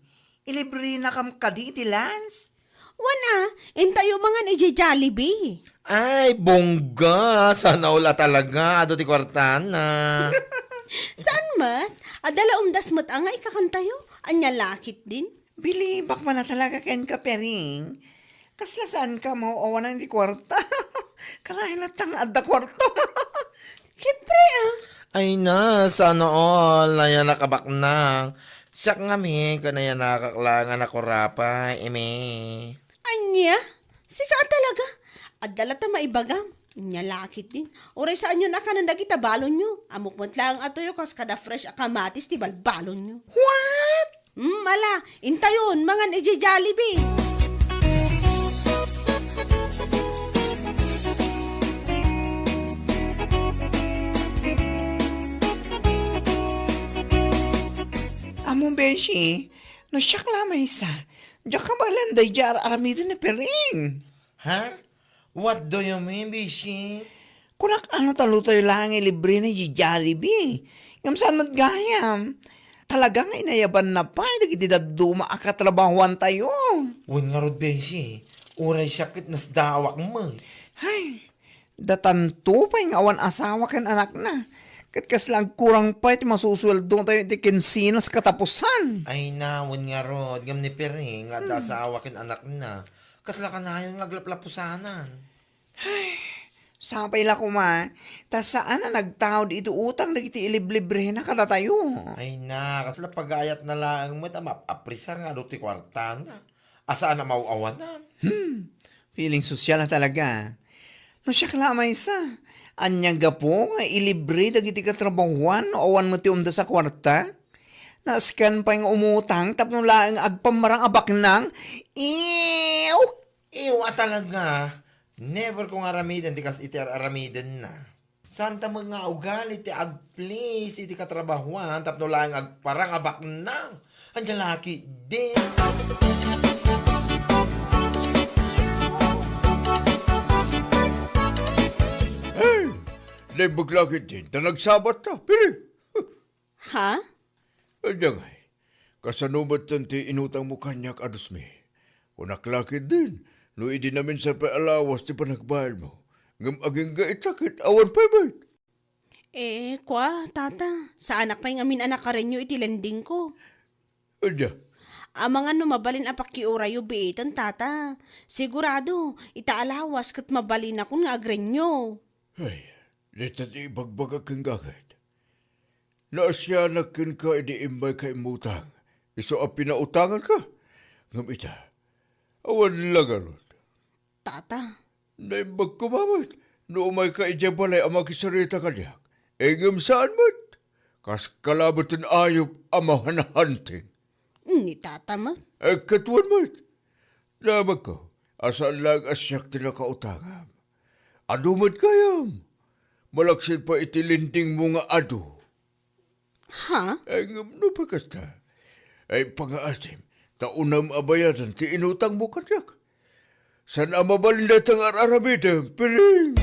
Ilibrenakam kadi iti lunch? Wen a, intayo mangan idiay Jollibee. Ay, bongga! Sana all a talaga. Adu ti kuartana. Saan met? Adda la umdas met a nga ikakantayo. Ania la ketdin? Bilibak man a talaga kenka, Piring. Kasla saanka a maawanan ti kuarta. Kalain latta nga adda kuarto. Siyempre, ah. Ay na, sana all, nayanak a baknang. Siak ngamin, ket nayanakak laeng a nakurapay, imi. Ania? Sika a talaga? Adda latta maibagam. Ania la ketdin. Uray saanyo nakanen dagita balonyo. Ammok met laeng a tuyo kas kada fresh a kamatis ti balbalonyo. What? Hmm, ala, intayon, mangan idiay Jollibee. Ammom, beshi, no siak la maysa, diak kabaelan daydiay ar-aramiden ni Piring. Ha? What do you mean, beshi? Kunak, ano, ta lutoyo laeng ilibre na idiay Jollibee. Ngem saan met gayam? Talaga nga inayabanna pay dagiti dadduma a katrabahoantayo. Wen ngarud, beshi, uray siak ket nasdaawak met. Ay, datanto pay nga awan asawa ken anakna. Ket kasla agkurang pay ti masusueldotayo iti kinsenas katapusan. Ay na, wen ngarud, ngem ni Piring nga adda Hmm. asawa ken anakna. Kasla kanayon nga aglaplapusanan. Sapay la koma, ta saan a nagtaud iti utang dagiti iliblibrena kadatayo. Ay na, kasla pagayatna laeng met a maap-apresar nga adu ti kuartana, a saan a maaw-awanan. Hmm, feeling sosyal a talaga. No siak la maysa, ania gapu nga ilibre dagiti katrabahoan no awan met ti umdas a kuarta? Nasken pay nga umutang tapno laeng agpammarang a baknang? Ew! Ew a talaga, never ko nga aramiden ti kas iti ar-aramidenna. Saanta met nga ugali ti agplis iti katrabahoan tapno laeng agparang a baknang. Ania la ketdin. Hey! Naimbag la ketdin ta nagsabatta, Piring. Ha? Ania ngay, kasano metten ti inutangmo kaniak a dusmi? Kunak la ketdin, no idi naminsan pay a lawas ti panagbayadmo, ngem agingga ita ket awan pay met. Eh, kua, tata, saanak pay ngamin a nakarenyo iti lendingko. Ania? Amangan no mabalin a pakiurayo biiten, tata. Sigurado, ita a lawas ket mabalinakon nga agrenyo. Ay, dita ti ibagbagak kenka ket. Naasianak kenka idi immayka immutang, isu a pinautanganka. Ngem ita, awan la ngarud. Tata. Naimbag koma met no umayka idiay balay a makisarita kaniak. Ngem saan met. Kaska la met ti ayup a mahanhanteng. Ni tata met. Eh, ket wen met. Damagko a saan laeng a siak ti nakautangam. Adu met gayam. Malaksid pay iti lendingmo nga adu. Ha? Ay, ngem no pay kasta, ay, pangaasim, ta unam a bayadan ti inutangmo kaniak. Saan a mabalin dayta nga ar-aramidem, Piring?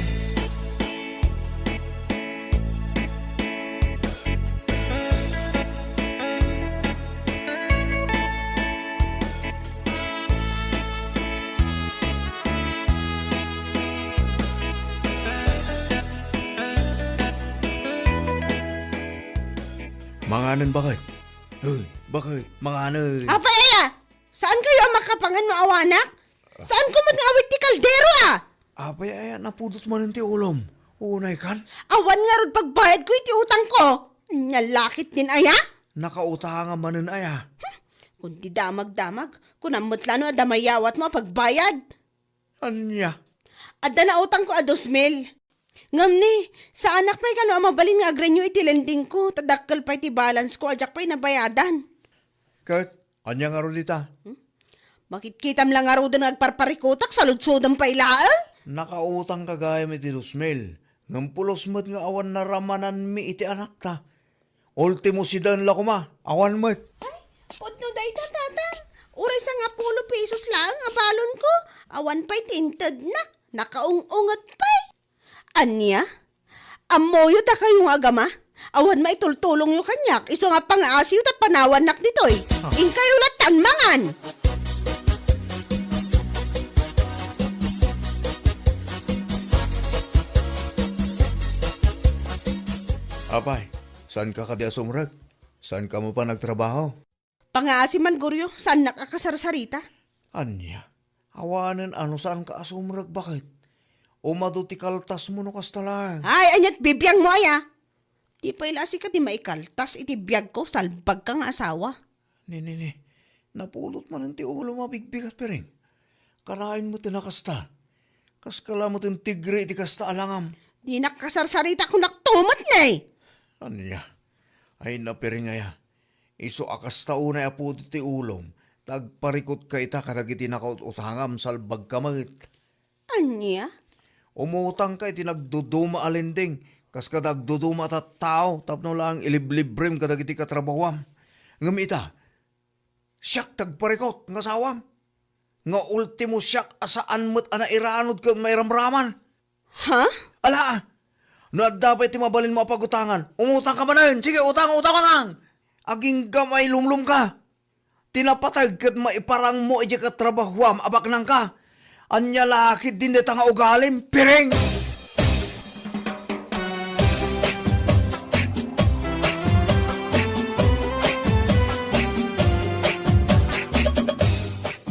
Manganen, baket. Hoy, baket, manganen. Apay aya? Saan kayo a makapangan no awanak? Saan ko met nga awit ti kaldero, a? Apay aya, napudot manen ti ulom? Unay kan? Awan ngarud pagbayadko iti utangko. Nia la ketdin aya? Nakautangam manen aya? Hmm, kundi damagdamag, kunam met la no adda mayawatmo a pagbayad. Ania? Adda nautangko a dos mil. Ngem ni, saanak pay kano a mabalin nga agrenyo iti lendingko, ta dakkel pay ti balansko a diak pay nabayadan. Ket, ania ngarud ita? Hmm? Makitkitam la ngaruden nga agparparikutak, saludsodem pay laeng? Nakautangka gayam iti dos mil, ngem pulos met nga awan naramananmi iti anakta. Ultimo siden la koma, awan met. Ay, pudno dayta, tata. Uray sangapulo pesos laeng a balonko. Awan pay ti intedna. Nakaung-unget pay. Ania? Ammoyo dakayo nga agama? Awan maitultulongyo kaniak, isu nga pangaasiyo ta panawannak ditoy. Ah. Inkayo lattan mangan! Apay, saanka kadi a sumrek? Saanka mapan agtrabaho? Pangaasi man, Goryo, saannak a kasarsarita. Ania? Awanen a no saanka a sumrek, baket? Umadu ti kaltasmo no kasta laeng. Ay, aniat bibiangmo aya? Di pay la sika ti maikaltas iti biagko, salbagka nga asawa. Ni, ni, ni. Napulot manen ti ulom a bigbigat, Piring. Kanayon met a kasta. Kaska la met ti tigri iti kasta a langam. Dinak kasarsarita, kunak tumet ne! Ania? Ay, na, Piring aya. Isu a kasta unay a pudot ti ulom, ta agparikutka ita kadagiti nakaut-utangam, salbagka met. Ania? Umutangka iti nagduduma a lending, kas kada agduduma a tattao, tapno laeng iliblibrem kadagiti katrabahuam. Ngem ita, siak ti agparikut nga asawam. Nga ultimo siak a saan met a nairanod ken mairamraman. Ha? Ala, no adda pay ti mabalinmo a pagutangan, umutangka manen. Sige, utang, utang, utang! Agingga mailumlomka. Ti napateg ket maiparangmo idiay katrabahuam a baknangka. Ania la ketdin dayta nga ugalim, Piring?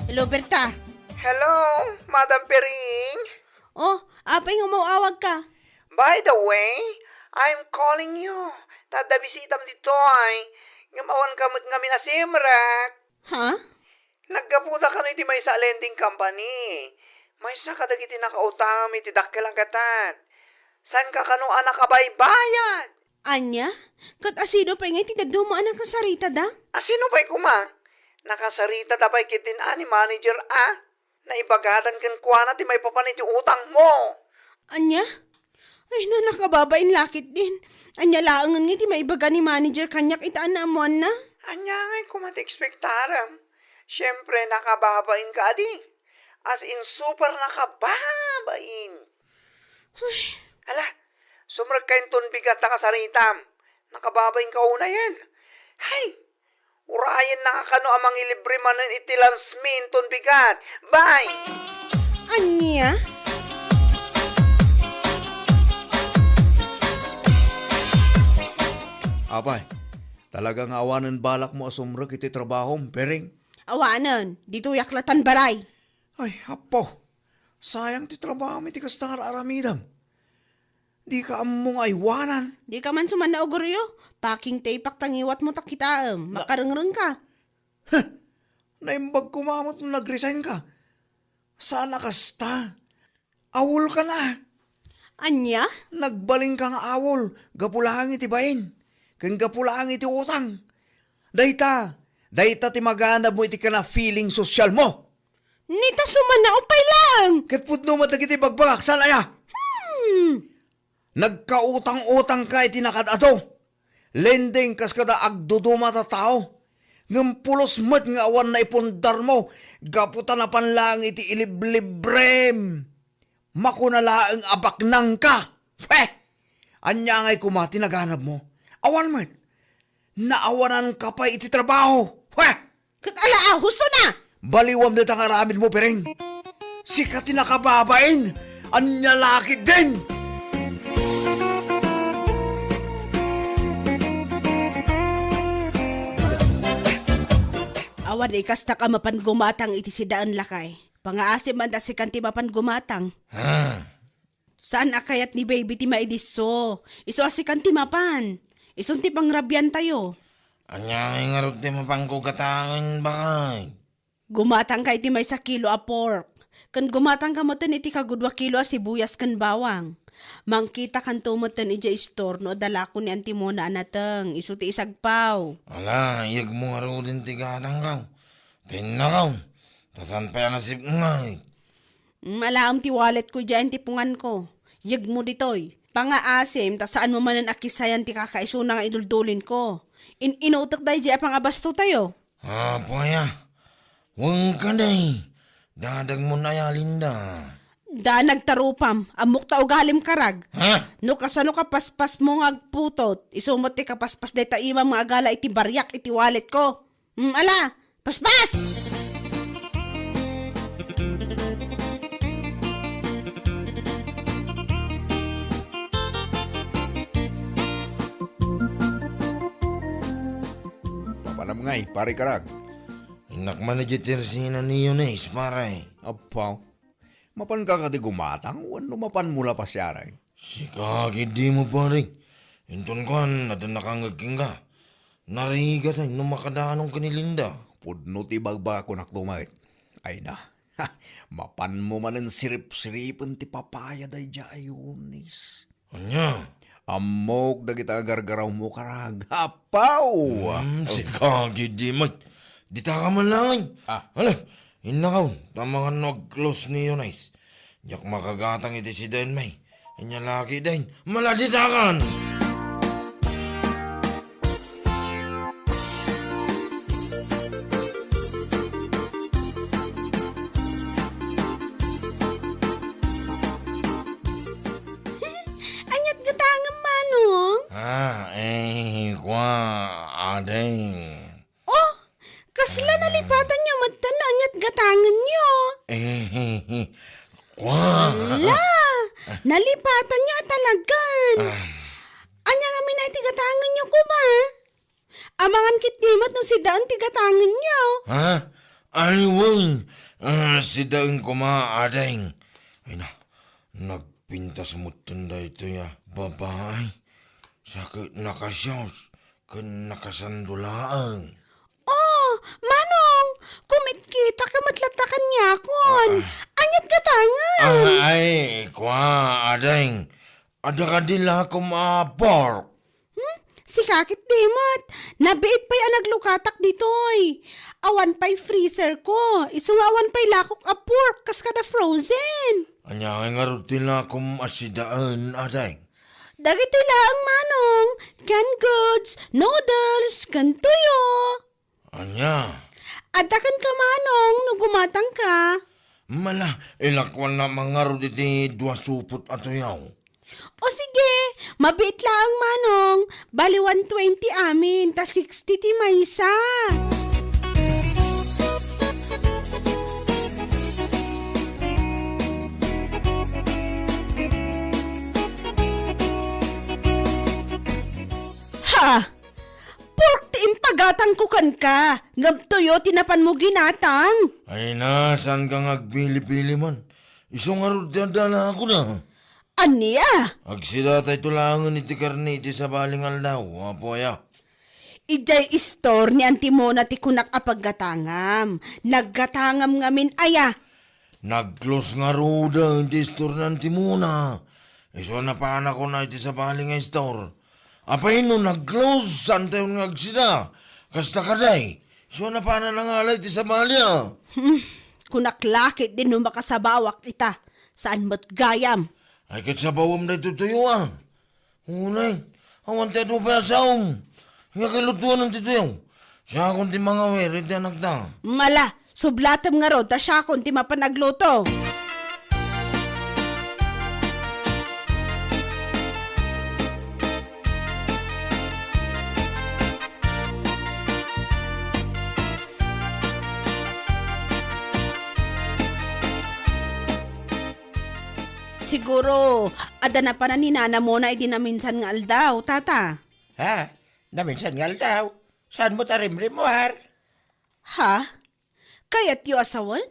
Hello, Berta. Hello, Madam Piring. Oh, apay nga umaw-awagka? By the way, I'm calling you. Ta adda bisitam ditoy. Ngem awanka met ngamin a simrek. Ha? Naggapuda kano iti maysa a lending company. Maysa kadagiti nakautangam iti dakkel a gatad. Saanka kano a nakabaybayad? Ania? Ket asino pay nga iti dadduma a nakasaritada? Asino pay koma? Nakasaritada pay ketdin a ni manager a. Naibagatan kenkuana ti maipapan iti utangmo. Ania? Ay, no, nakababain la ketdin. Ania laengen nga iti maibaga ni manager kaniak ita a naammoanna? Ania ngay koma ti ekspektarem? Siempre, nakababain ka adi. As in, super nakababain. Ay. Ala, sumrekka inton bigat ta kasaritam. Nakababain ka unayen. Hay! Urayenna nga kano a mangilibre manen iti lunch mi inton bigat. Bye! Ania? Apay, talaga nga awanen balakmo a sumrek iti trabahom, Piring? Awanen, ditoyak latan balay. Ay, Apo, sayang ti trabahom iti kasta nga ar-aramidem. Dika ammo nga aywanan. Dika man sumanna, Gregorio. Packing tape-ak ta ngiwatmo ta kitaem. Na- Makarengrengka. Huh! Naimbag koma met no nag-resignka. Saan a kasta. Awolka na. Ania? Nagbalinka nga awol, gapu laeng iti bain. Ken gapu laeng iti utang. Dayta, dayta ti maganabmo iti kana feeling sosialmo. Ni ta sumanna, upay laeng. Ket pudno met dagiti bagbagak, saan aya? Hmm. Nagkautang-utangka iti nakaad-adu. Lending kas kada agduduma a tattao. Ngem pulos met nga awan naipundarmo gapu ta napan laeng iti iliblibrem. Makuna laeng a baknangka. Pwe! Ania ngay koma ti naganabmo? Awan met. Naawananka pay iti trabaho. Pwe! Ket ala a, husto na! Baliwam dayta nga aramidmo, Piring. Sika ti nakababain. Ania la ketdin? Awan ikastak a mapan gumatang iti sidaen, lakay. Pangaasem man ta sikan ti mapan gumatang. Ha? Saan a kayat ni baby ti maidisso? Isu a sikan ti mapan. Isun ti pangrabiantayo. Ania ngay ngarud ti mapanko gatangen, bakay? Gumatangka iti maysa kilo a pork. Ken gumatangka metten iti kagudua kilo a sibuyas ken bawang. Mangkitakanto metten idiay istor no adda lako ni Anti Mona a nateng. Isu ti isagpaw. Ala, iyegmo ngaruden ti gatangko. Tennakaw. Ta saan pay a nasipnget. Mm, alaem ti walletko idiay antipunganko. Yegmo ditoy. Pangaasem, ta saanmo manen a kisayan ti kakaisuna nga iduldulinko. In-inutek daydiay a pangabastotayo. Apo aya? Wen kadi, dadagmon aya, Linda? Danag ta rupam, ammok ta ugalim karag. Ha? No kasano kapaspasmo nga agputot, isu met ti kapaspas dayta imam nga agala iti bariak iti walletko. Mm, ala, paspas! Mapanam ngay, pare karag. Innak man idiay tersina ni Yunes, pare. Apaw. Mapanka kadi gumatang wenno mapanmo la pasiaren? Sika, kidimo, pare. Inton kuan, adda nakangngeg kenka. Narigat ay no makadanon ken ni Linda. Pudno ti ibagbagak kunakto met. Ay na. Ha, mapanmo manen siripsiripen ti papaya daydiay a Yunes. Ania? Ammok dagita a gargarawmo, karag. Apaw! Hmm, sika, kidimo. Dita ka man laeng. Ah. Hala, innakaw, ta amangan no ag-close ni Yunes. Diak makagatang iti sidaen, may. Ania la ketdin, maladitakan! Ania't gatangem, Manong? Ah, eh, kua, ading. Oh, kasla nalipatanyo met no ania't gatangenyo? Eh, kua. Ala, nalipatanyo a talagan. Ah. Ania ngamin a iti gatangenyo koma? Amangan ketdi met no sidaen ti gatangenyo. Ha? Ay, wen. Ah, sidaen koma, ading. Ay na, nagpintas metten daytoy a babai. Sa ket nakashorts ken nakasando laeng. Oh, Manong, kumitkita ka met latta kaniakon. Ah, ah. Ania't gatangen? Ah, ay, kua, ading. Adda kadi lakom a pork? Hmm? Sika ketdi met. Nabiit pay a naglukatak ditoy. Awan pay freezer ko. Isu nga awan pay lakok a pork kas kada frozen. Ania ngay ngarud ti lakom a sidaen, ading? Dagitoy laeng, Manong. Canned goods, noodles, ken tuyo. Ania? Adda kenka, Manong, no gumatangka. Mala, ilakuannak man ngarud iti dua supot a tuyo. O sige, mabiit laeng, Manong. Bali one twenty amin, ta sixty ti maysa. Ha! Pork ti impagatangko kenka, ngem tuyo ti napanmo ginatang. Ay na, saanka nga agpili-pili man. Isu ngarud ti adda la a kuna. Ania? Agsidatayto laengen iti karne iti sabali nga aldaw, Apo, aya. Idiay istor ni Auntie Mona ti kunak a paggatangam. Naggatangam ngamin, aya. Nag-close ngaruden ti istor ni Auntie Mona. Isu a napanakon iti sabali nga istor. Apay no nag-close, saantayon nga agsida? Kasta kadi, isu a napanan nangalay ti sabali, a. Hmm, kunak la ketdi no makasabawak ita. Saan met gayam? Ay, ket sabawem daytoy tuyo, a. Unay, awan ti adu pay a saom. Nga kay lutuanen ti tuyo. Siakon ti mangawir iti anakta. Mala, sublatem ngarud ta siakon ti mapan agluto. Siguro, adda napanan ni Nana Mona idi naminsan nga aldaw, Tata. Ha? Naminsan nga aldaw? Saan met a rimrimmuar? Ha? Kayatyo a sawen?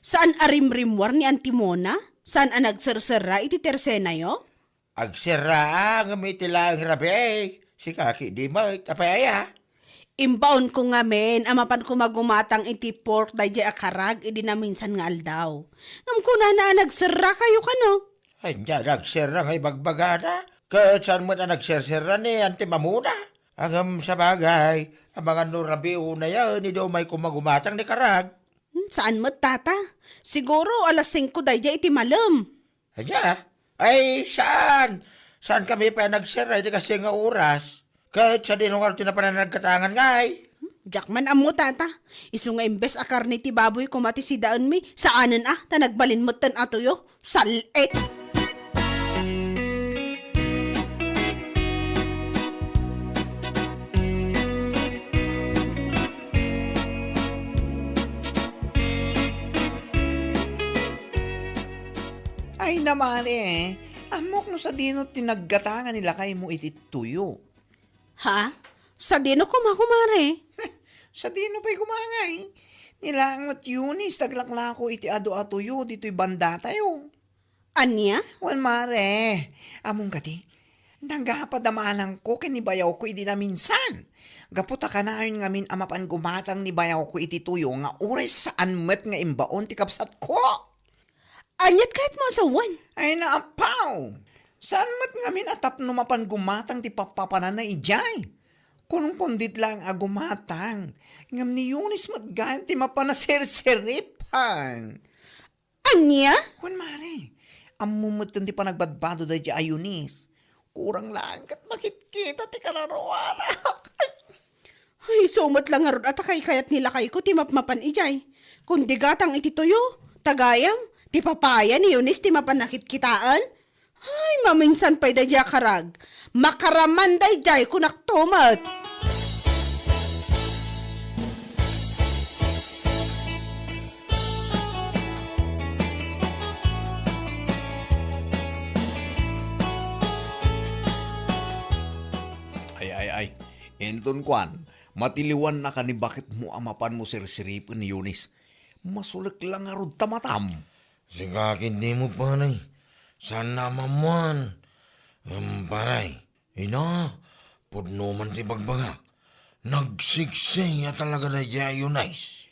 Saan a rimrimmuar ni Auntie Mona? Saan a nagserserra iti tersenayo? Agserra, a, ngem iti laeng rabii. Sika ketdi met, apay aya? Imbaonko ngamin a mapanko magumatang iti pork daydiay a karag idi naminsan nga aldaw. Ngem kunana a nagserrakayo kano. Ania, nagserra nga ibagbagana? Ket saan met a nagserserra ni Auntie Mona? Ngem sabagay, amangan no rabii unayen idi umayko magumatang ni karag. Hmm, saan met, Tata? Siguro alas singko daydiay iti malem. Ania? Ay, saan? Saankami pay a nagserra iti kastoy nga oras. Ket sadino ngarud ti napanan a naggatangan ngay? Hmm, diak man ammo, Tata. Isu nga imbes a karne ti baboy koma ti sidaenmi, saanen a, ta nagbalin metten a tuyo. Sal-et! Ay, namari, eh. Ammok no sadino ti naggatangan ni lakaymo iti tuyo. Ha? Sadino koma, kumare? Sadino pay koma ngay? Ni laeng met, Eunice, ti aglaklako iti adu a tuyo ditoy bandatayo. Ania? Wen, mare, ammom kadi, nagapad a maanangko ken ni bayawko idi naminsan. Gapu ta kanayon ngamin a mapan gumatang ni bayawko iti tuyo nga uray saan met nga imbaon ti kabsatko. Aniat kayatmo a sawen? Ay, naapaw! Saan met ngamin a tapno mapan gumatang ti pappapananna idiay? Kunkundiet laeng a gumatang, ngem ni Eunice met gayam ti mapan a serseripan. Ania? Wen, mare, ammom metten ti panagbadbado daydiay a Eunice. Kurang laeng ket makitkita ti kararuanak. Ay, isu met la ngarud a ta kaykayat ni lakayko ti mapmapan idiay. Kundi gatang iti tuyo, ta gayam, ti papaya ni Eunice ti mapan a kitkitaen. Ay, maminsan pay daydiay a karag. Makaraman daydiay, kunakto met. Ay, ay, ay. Inton kuan, matiliwannaka ni baketmo a mapanmo serseripen ni Eunice. Masulek la ngarud ta matam. Sika ketdi met, pare. Saan a maammuan. Em, pare, ina, pudno man ti bagbagak. Nagsiksay a talaga daydiay a Eunice.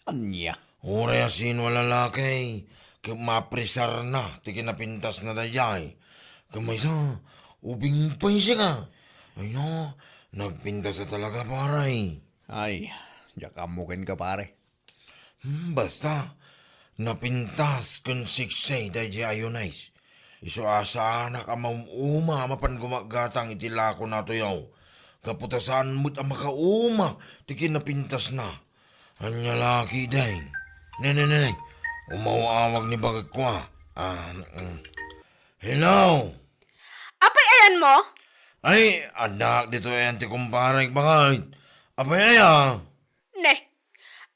Ania? Uray a sino a lalaki, ket mapresarna ti kinapintasna daydiay. Ket maysa, ubing pay sika. Ay na, nagpintas a talaga, pare. Ay, diak ammo kenka, pare. Hmm, basta, napintas ken siksay daydiay a Eunice. Isu a saanak a maum-uma a mapan gumagatang iti lakona a tuyo. Gapu ta saan met a makauma ti kinapintasna. Ania la ketdi? Ne, ne, ne, ne. Umaw-awag ni baketko a. Ah, mm. Hello? Apay ayanmo? Ay, addak ditoy ayan ti kumparek, baket. Apay aya? Ne,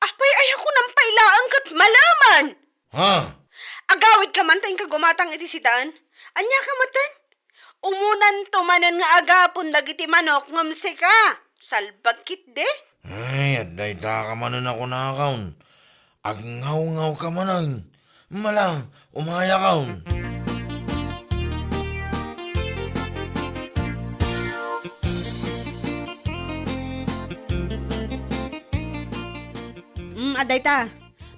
apay aya kunam pay laeng ket malaman? Ha? Agawidka man ta inka gumatang iti sidaen. Ania ka metten? Umunanto manen nga agapon dagiti manok ngem sika, salbag ketdi. Ay, adda itaka manen a kunakon. Agngawngawka manen. Mala, umayakon. Mm, adda ita.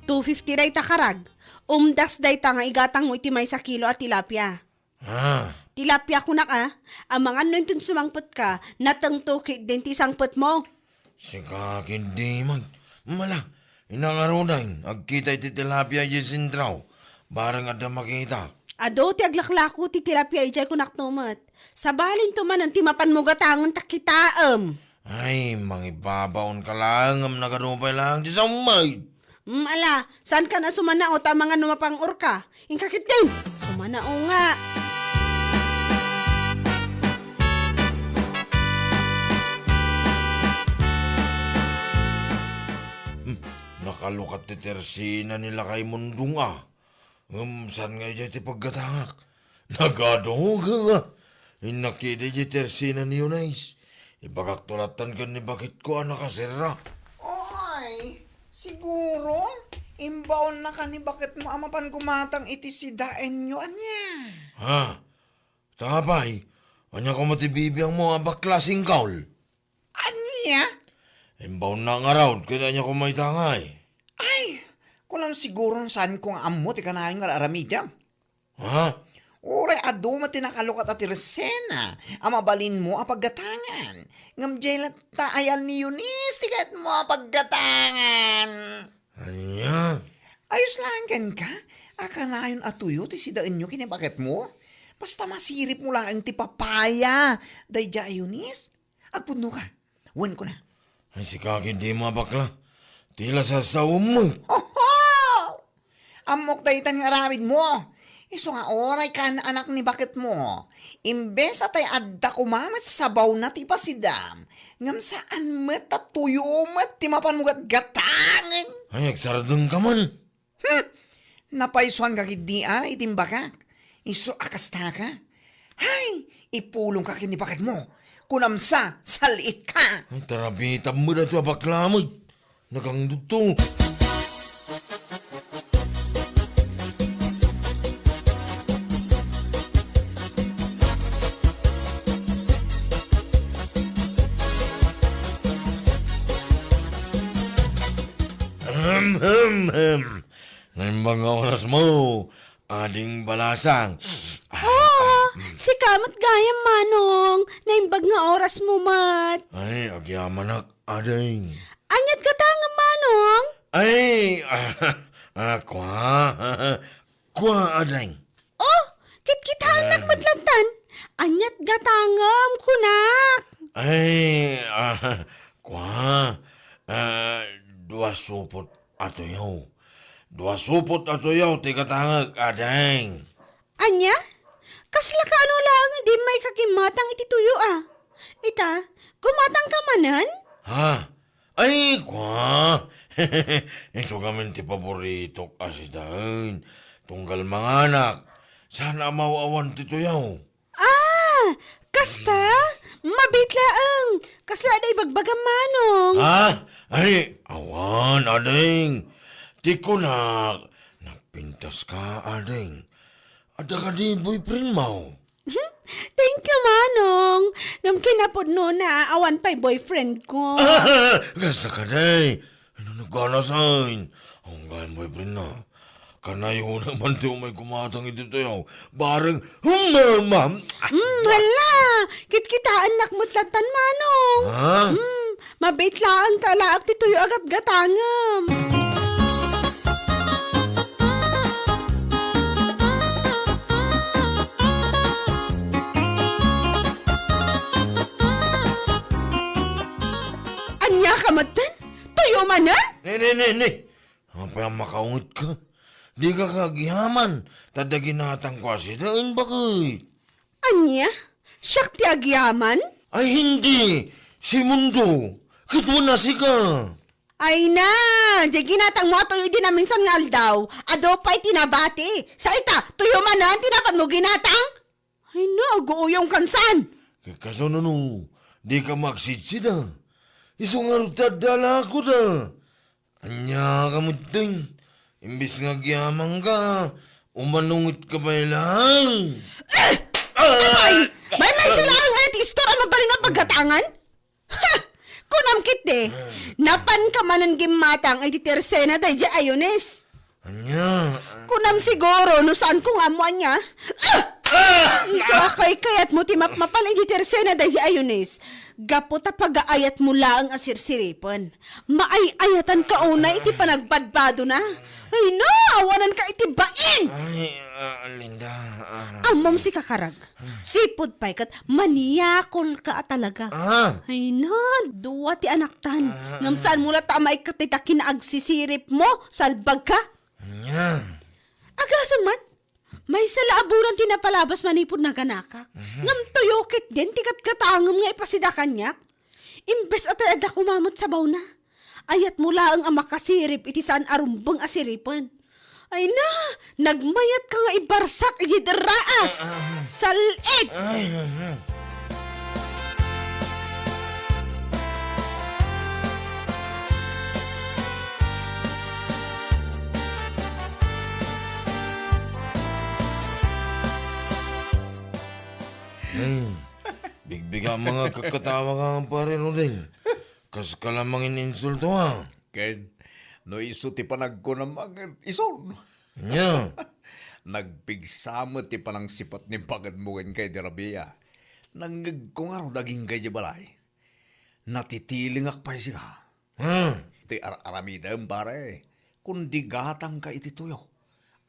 Two fifty dayta karag. Umdas dayta nga igatangmo iti maysa kilo a tilapia. Ah. Tilapia kunak a, amangan no inton sumangpetka, natengto ketdin ti sangpetmo. Sika ketdi met. Mala, ina ngaruden, agkita iti tilapia idiay sentro. Bareng adda makita. Adu ti aglaklako ti tilapia idiay kunakto met. Sabalinto manen ti mapanmo gatangen ta kitaem. Ay, mangibabaonka laeng ngem nagadu pay laeng ti sammay. Mm, ala, saankan a sumanao ta amangan no mapang-orka. Inka ketdin, sumanao nga. Hmm, nakalukat ti tersina ni Lakay Mundong a. Ngem saan nga idiay ti paggatangak? Nagadu nga. Innak idi ti tersina ni Eunice. Ibagakto lattan ken ni baketko a nakaserra. Oy, siguro, imbaonnaka ni baketmo a mapan gumatang iti sidaenyo, ania? Ha? Ta apay, ania koma ti bibiangmo a bakla, singkol? Ania? Imbaonna ngarud, ket ania koma ita ngay? Ay, kunam siguron saanko nga ammo ti kanayon nga ar-aramidem. Ha? Uray adu met ti nakalukat a tersina a mabalinmo a paggatangan. Ngem diay latta ayan ni Eunice ti kayatmo a paggatangan. Ania? Ayos laeng kenka a kanayon a tuyo ti sidaenyo ken ni baketmo. Basta masiripmo laeng ti papaya daydiay a Eunice. Agpudnoka. Wen kuna. Ay, sika ketdi met a bakla. Ti la sasaom met. Oho! Ammok daytan nga aramidmo. Isu nga uray kaan-anak ni baketmo. Imbes a tay adda koma met sabawna ti ipasidam, ngem saan met ta tuyo met ti mapanmo gatgatangen. Ay, agsardengka man. Hmm! Napaysuanka ketdi a iti imbagak. Isu a kastaka. Hay, ipulongka ken ni baketmo. Kunam sa, sal-itka. Ay, tarabitam met daytoy a bakla met. Nagangdudto. Ahem. Naimbag nga oras mo, ading balasang. Oo, sika met gayam, Manong. Naimbag nga oras mo met. Ay, agyamanak, ading. Aniat gatangem, Manong? Ay, ah, ah, kua. Kua, ading. Oh, kitkitaennak met lattan. Aniat gatangem, kunak. Ay, ah, kua. Ah, dua supot a tuyo. Dua supot a tuyo ti gatangek, ading. Ania? Kasla kaano laeng idi mayka gimmatang iti tuyo a? Ita, gumatang ka manen? Ha? Ay, kua! Isu ngamin ti paboritok a sidaen. Tunggal manganak, saan a maw-awan ti tuyaw. Ah! Kasta? Mabit laeng. Kasla adda ibagbagam, Manong. Ha? Ay, awan, ading. Ti kunak, nagpintas ka, ading. Adda kadi boyfriend mo? Thank you, Manong. Ngem kinapudnona, awan pay boyfriend ko. Kasta kadi. Ano nagkanasain? Ang gayam boyfriend na. Kanayon naman ti umay kumatang iti tuyaw. Bareng humama. Hmm, hala. Kitkitaennak met lattan, Manong. Ha? Hmm, mabait laeng ta alaak ti tuyo a gatgatangem. Ania ka metten? Tuyo manen? Ne, ne, ne, ne. Apay a makaunget ka? Dika kagyaman, ta adda ginatangko a sidaen, baket. Ania? Siak ti agyaman? Ay, hindi. Si Mundo. Ket wen a sika. Ay na, diay ginatangmo a tuyo idi naminsan nga aldaw, adu pay ti nabati. Sa ita, tuyo manen ti napanmo ginatang? Ay na, aguuyongkan saan? Ket kasano no, dika agsidsida? Isu ngarud ti adda alakoda. Ania ka metten? Imbes nga agyamanka, umanungetka pay laeng. Eh! Apay! Maymaysa laeng aya ti istor a mabalin a paggatangan? Ha! Kunam ketdi, napanka manen gimmatang iti tersena daydi a Eunice. Ania? Kunam siguro no saanko nga ammo ania. Ah! Ah! Isu a kaykayatmo ti mapmapan iti tersena daydi a Eunice. Gapu ta pagaayatmo laeng a sirsiripen. Maay-ayatanka unay iti panagbadbadona. Ay na, awananka iti bain! Ay, ah, Linda, ah. Ammom sika, Karag. Sipud pay ket maniakolka a talaga. Ah. Ay na, dua ti anaktan. Ah. Ngem saanmo latta a maikkat dayta kinaagsisiripmo, salbagka? Ania? Agasem man, maysa la a bulan ti napalabas manipud naganakak. Mhm. Ngem tuyo ketdin ti gatgatangem nga ipasida kaniak. Imbes a tay adda koma met sabawna. Ayatmo laeng a makasirip iti saan a rumbeng a siripen. Ay na, nagmayatka nga ibarsak iti raas. Ah, ah. Sal-it! Ay, ah, ah. Ay, bigbiga mga kakatawa ka, Pare Rodel. Kas ka la mangininsulto, a. Ken, no isu ti panagkunam, ket isun. Ania? Nagpigsa met ti panangsiput ni bagetmo kenka idi rabii. Nangngegko ngarud agingga idiay balay. Natitilingak pay sika. Ha? Ti ar-aramidem, pare. Kundi gatangka iti tuyo.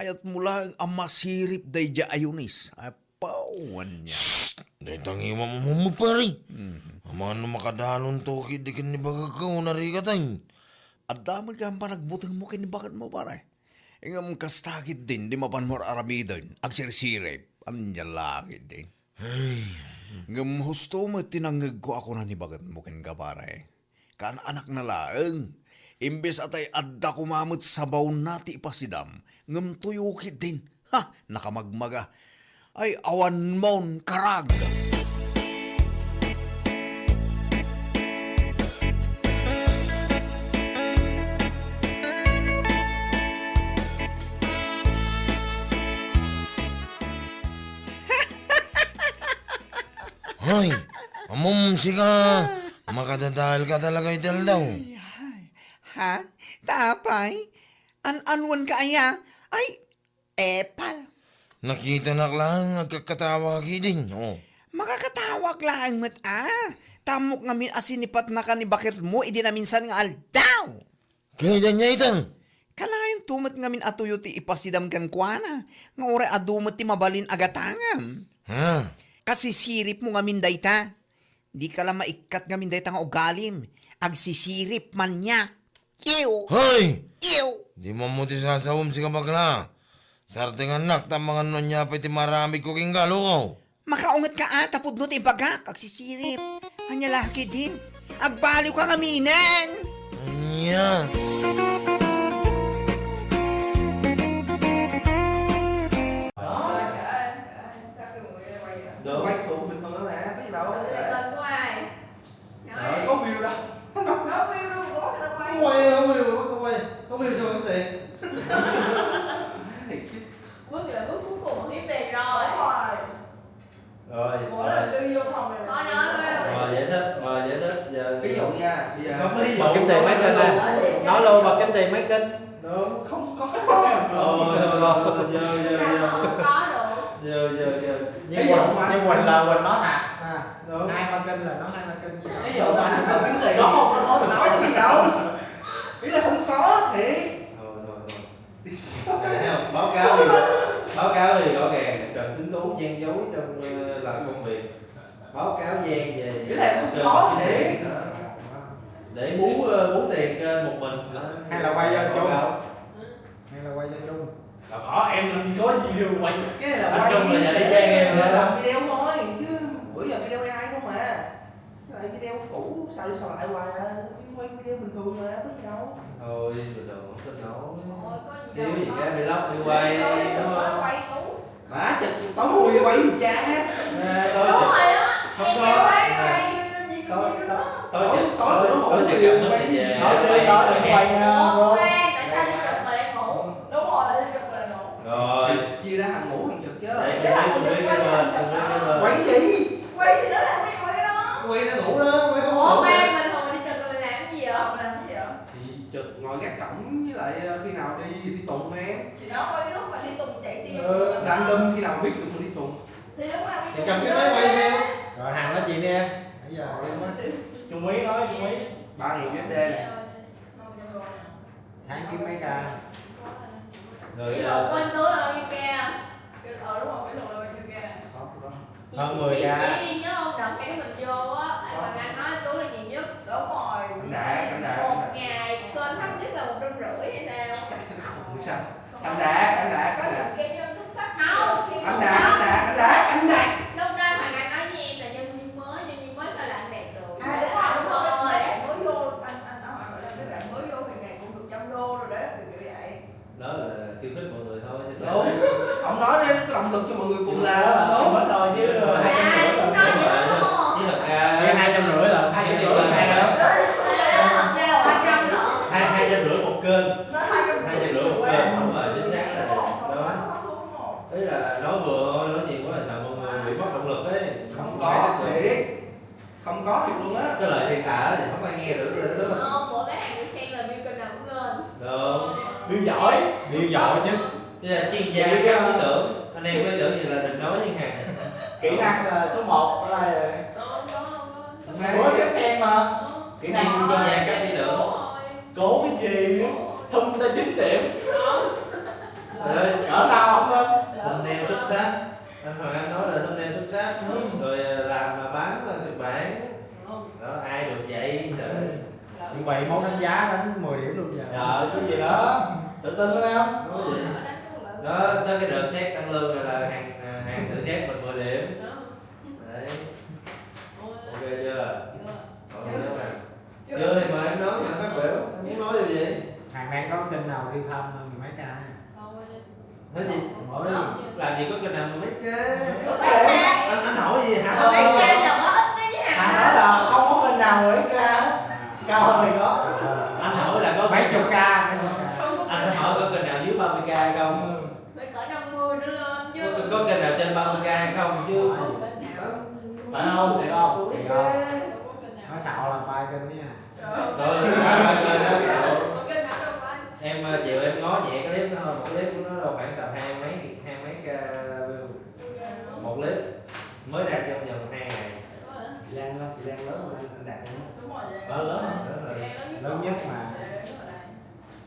Ayatmo laeng a masirip daydiay a Eunice. Apaw, ania. Shh! Dayta ngiwam mo, pare. Mhm. Amangan no makadalonto ketdi ken ni bagetko, narikatay. Adda met gayam panagbutengmo ken ni bagetmo, pare. Ngem kasta ketdin ti mapanmo ar-aramiden, agsirsirip, ania la ketdin. Ay. Ngem husto met ti nangngegko a kuna ni bagetmo kenka, pare. Kaan-anakna laeng. Imbes a tay adda koma met sabawna ti ipasidam, ngem tuyo ketdin. Ha! Nakamagmaga. Ay, awanmon, karag! Hoy, ammom sika, makadadael ka talaga iti aldaw. Ay, ay. Ha? Ta apay? An-anuanka aya? Ay, epal. Nakitanak laeng agkakkatawag idin, oh. Makakatawag laeng met, a. Tammok ngamin a sinipatnaka ni baketmo idi naminsan nga aldaw. Kayatna ita? Kanayonto met ngamin a tuyo ti ipasidam kenkuana, nga uray adu met ti mabalin a gatangam. Ha? Kasisiripmo ngamin dayta. Dika la maikkat ngamin dayta nga ugalim. Agsisirip, maniak. Ew! Hoy! Ew! Di mo ti sasawem, sika bakla. Sartengannak ta mangan no ania pay ti maaramidko kenka, lukaw. Makaungetka a, ta pudno ti ibagak, agsisirip. Ania la ketdin? Agbaliwka ngaminen! Ania? Đâu? Quay xuống bình thường đó mà, có gì đâu. Sao lại cần của ai? Nói. Ờ, có view đâu. Có view đâu, có view đâu. Có quay, có view, có quay. Có view sao không thể? Bước là bước cuối cùng của cái về rồi. Đúng rồi. Rồi, ủa, rồi. Là tư duy phòng này là... Có nói, có nói. Rồi, giải thích, rồi, giải thích, giờ ví dụ nha, bây giờ không có ví dụ. Bật kiếm tiền mấy kênh đây. Nói luôn, bật kiếm tiền mấy kênh. Đúng, không có. Ờ, ờ, ờ, ờ, giờ, giờ, giờ. Không có được. Giờ, giờ, giờ. Ví dụ mà. Như Quỳnh là Quỳnh nói hả? À, đúng. Hai ba kênh là nói hai ba kênh gì đó. Ví dụ mà anh có kiếm tiền. Đúng không? Nói cái gì đâu. Ý là không có thì. Thôi, thôi, thôi. Thấy không? Báo cáo thì, báo cáo thì rõ ràng Trần Tuấn Tú gian dối trong, ờ, làm công việc. Báo cáo gian về... Cái này không có thể. Để bú, ờ, bú tiền cho một mình. Hay là quay cho chung? Hay là quay cho chung? Là có, em làm gì có gì đâu quay. Cái này là anh quay chung là nhà y chang em hả? Làm video thôi, chứ bữa giờ video A I không mà. Cái này video cũ, sao đi sao lại hoài à. Em quay video bình thường mà, có gì đâu. Thôi, bình thường không tin đâu. Thôi, có gì đâu. Thiếu gì cái vlog đi quay, đúng không? Quay tú. Má, chụp tao mùi quay gì cha? À, tôi... Đúng chụp rồi á. Không, em có. Quay, quay, gì cũng... Tôi, gì tôi, đó. Tôi chụp, tôi chụp cảm xúc quay gì? Về. Nói đi, nói đi, quay, à, bro. Ủa, khoan, tại sao đi chụp mà lại ngủ? Đúng rồi, đi chụp mà lại ngủ. Rồi. Chia ra hàng ngủ hàng chụp chứ. Để, để, để, để, để, để. Quay cái gì? Quay gì đó, làm cái gì quay cái đó? Quay nó ngủ đó, quay không ngủ. Ủa, khoan, bình thường đi chụp rồi mình làm cái gì vậy? Làm cái gì vậy? Thì chụp ngồi gác cổng với lại, ờ, khi nào đi, đi tùng em. Thì đó, quay cái lúc mà đi tùng chạy xe. Ờ, đăng đâm khi nào biết tụi mình đi tùng. Thì lúc nào đi tùng. Thì chụp cái máy quay theo. Rồi, Hằng nói chuyện đi em. Nãy giờ quên quá. Trung Mỹ nói, Trung Mỹ. Ba người U S D này. Tháng chín mấy ca. Rồi, kỷ lục, ờ, của anh Tú là bao nhiêu ca? Ờ, đúng rồi, kỷ lục là bao nhiêu ca? Có, có. Hơn mười ca. Chị, chị, chị nhớ không? Đợt em mình vô á, anh Hoàng Anh nói anh Tú là nhiều nhất. Đúng rồi. Anh Đạt, anh Đạt. Một ngày kênh thấp nhất là một trăm rưỡi hay sao? Không sao. Anh Đạt, anh Đạt, anh Đạt. Có những cái nhân xuất sắc. Không. Anh Đạt, anh Đạt, anh Đạt, anh Đạt. Lúc đó Hoàng Anh nói với em là nhân viên mới, nhân viên mới sao làm đẹp được. À, đúng rồi, đúng rồi. Mấy bạn mới vô, anh, anh, anh hỏi là mấy bạn mới vô thì ngày cũng được trăm đô rồi đó, kiểu kiểu vậy. Đó là khiêu khích mọi người thôi, chứ... Đúng. Ông nói để có động lực cho mọi người cùng làm, đúng. Đó là đúng. Đúng rồi, chứ hai trăm rưỡi là... Chứ thật ra hai trăm rưỡi là hai trăm rưỡi một kênh. Hai, hai trăm rưỡi một kênh, đúng rồi, chính xác rồi. Đó. Ý là nói vừa thôi, nói nhiều quá là sợ mọi người bị mất động lực ấy. Không có thiệt. Không có thiệt luôn á. Cái lời thì thả thì không ai nghe được, được, được. Không, ủa, mấy hàng được khen là view kênh nào cũng lên. Được. View giỏi, view giỏi nhất. Bây giờ chuyên gia cấp ý tưởng, anh em có ý tưởng gì là đừng nói với hàng. Kỹ năng là số một ở đây rồi. Không có, không có. Ủa, sếp khen mà. Kỹ năng chuyên gia cấp ý tưởng. Đúng rồi. Có cái gì? Thông tin chín điểm. Đấy. Cỡ nào không lên? Thumbnail xuất sắc. Anh Hoàng Anh nói là thumbnail xuất sắc, ừ, rồi, ờ, làm mà bán, ờ, kịch bản. Ừ. Đó, ai được vậy, trời. Ừ. Chuẩn bị món đánh giá đến mười điểm luôn giờ. Ờ, cái gì đó. Tự tin lắm em. Đúng rồi. Đó, tới cái đợt xét tăng lương này là hàng, à, hàng tự xét mình mười điểm. Đó. Đấy. Ôi. Ok chưa? Chưa. Còn gì nữa mà? Chưa. Chưa thì mời em nói, anh phát biểu. Em muốn nói điều gì? Hàng đang có kênh nào đi thăm mười mấy ca? Nói gì? Ủa? Làm gì có kênh nào mười mấy ca? Có bảy ca. Anh, anh hỏi gì hả? Có bảy ca là có ít đấy hả? Anh nói là không có kênh nào mười mấy ca hết. Cao hơn thì có. Anh hỏi là có mấy chục ca, mấy chục ca. Anh phải hỏi có kênh nào dưới ba mươi ca hay không? Ừ. Phải cỡ năm mươi nữa lên chứ. Có, có kênh nào trên ba mươi ca hay không chứ? Phải không? Thiệt không? Thiệt không? Nói xạo là ba kênh nha. Trời ơi. Rồi, ba kênh đó. Có kênh nào đâu ba. Em, ờ, chiều em ngó nhẹ cái clip đó thôi, một clip của nó đâu khoảng tầm hai mấy, hai mấy k view. Một clip mới đạt trong vòng hai ngày. Kỳ Lan không? Kỳ Lan lớn mà anh, anh Đạt không? Đúng rồi, Kỳ Lan Ờ, lớn mà. Lớn rồi. Kỳ Lan Lớn nhất mà.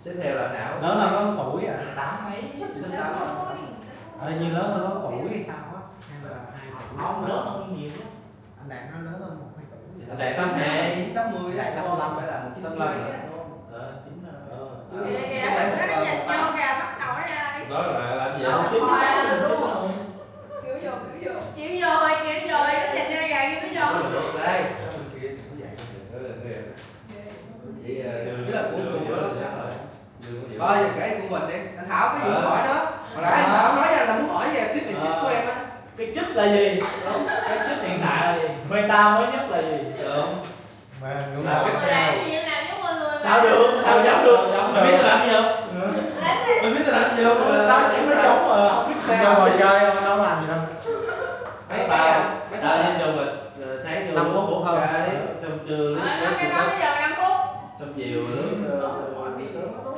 Tiếp theo là Thảo. Lớn hơn có một tuổi à? Tám mấy? Tám Tám mươi. Ờ, như lớn hơn có một tuổi hay sao á? Hay là hai tuổi? Không, lớn hơn nhiều lắm. Anh Đạt nó lớn hơn một hai tuổi gì đó. Anh Đạt tám hai. Tám mươi. Anh Đạt tám lăm. Phải là một chín tám lăm hả? Ờ, chín, ờ. Ờ. Kìa, kìa, nó nhịn nhau kìa, bắt đầu nó ra đi. Đó là làm gì vậy? Ờ, chín tám lăm, chín lăm. Kiểu vô, kiểu vô. Kiểu vô, kiểu vô, nó nhịn nhau kìa, kiểu vô. Ủa, được đây. Cái mình kia đừng có dạy. Ờ, ờ. Vậy, ờ, đường, Tức là của đường cô giữa đó. Chắc rồi. Ờ, giờ kể của mình đi. Anh Thảo có gì muốn Ờ. Hỏi nữa? Hồi nãy anh Ờ. Thảo nói với anh là muốn hỏi về clip edit Ờ. Của em á. Cái chức là gì? Cái chức hiện tại là gì? Meta mới nhất là gì? Đúng. Mà đúng Là là cách Làm gì em làm giống mọi người mà. Sao được? Sao giống được? Mày biết tao làm gì không? Ừ. Mày biết tao làm gì không? Sao em nói trống mà không biết Tao sao? Ngồi chơi không, đâu làm gì đâu. Mấy Tao, cái, mấy tao cái với Nhung là, ờ, sáng Năm vô phút bốn hơn. Cái, xong trưa Ờ, lướt nói cái Facebook đó đó. Bây giờ năm phút. Xong chiều lướt, ờ, Ờ, ờ, ờ.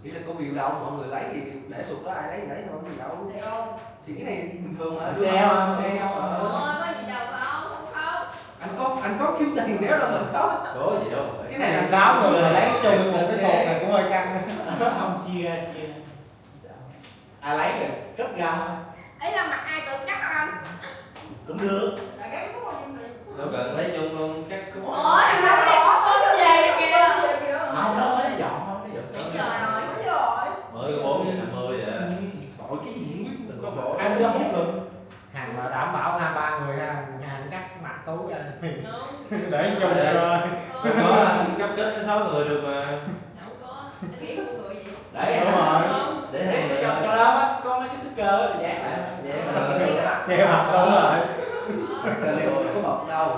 Ý là có view đâu, mọi người lấy thì để sụt đó, ai lấy thì lấy thôi, gì đâu. Thì không? Thì cái này bình thường mà. Xe không? Xe không? Ờ. Ủa, có gì đâu không? Không, không. Anh có, anh có kiếm tiền nếu là mình có. Có gì đâu. Cái này làm sao mà mình lấy chung một cái sổ này cũng hơi căng. Không, chia, chia. Ai lấy rồi? Cất ra thôi. Ấy là mặt ai tự cắt anh? Cũng được. Là cái có gì mà Đâu cần lấy chung luôn, cắt cũng Ủa, thì nó có con về kìa. Không, nó mới dọn thôi, nó dọn Bây giờ rồi, bây giờ rồi. Mới có bốn giờ năm mươi vậy. Ừ. Tội cái gì không biết, có bỏ. Ăn ra hút được. Hàng mà đảm bảo ha, ba người ha, hàng cắt mặt tú ra. Đúng. Để chung Ờ, rồi. Không có, anh cắt kết với sáu người được mà. Đâu có, anh nghĩ của người gì? Đấy, Đúng rồi. Không. Để Để hai người cho, cho đó, con mấy cái sticker dán lại. Dán lại. Dán lại. Dán lại, đúng rồi. Sticker này có bọc đâu.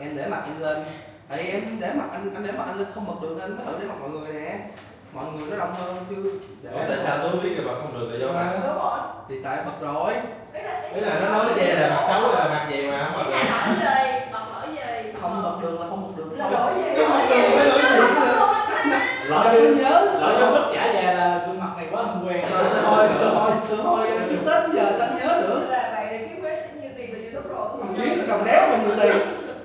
Em để mặt em lên. Tại em để mặt anh, anh để mặt anh lên không bật được nên anh mới thử để mặt mọi người nè. Mọi người nó đông hơn chứ. Để Ủa, tại sao tôi biết là bật không được là do mặt? Đúng rồi. Thì tại bật rồi. Ý là nó nói về là mặt xấu là mặt gì mà không bật được? Ý là lỗi gì? Bật lỗi gì? Không bật được là không bật được. Là lỗi gì? Chứ không bật được phải lỗi gì nữa. Lỗi Là dư, tôi nhớ. Lỗi dư mất trả về là gương mặt này quá không quen. Rồi, từ hồi, từ hồi, từ hồi, ờ, trước Tết đến giờ sao anh nhớ được? Là bạn này kiếm quét nhiêu tiền từ YouTube rồi? Kiếm được đồng đéo mà nhiều tiền.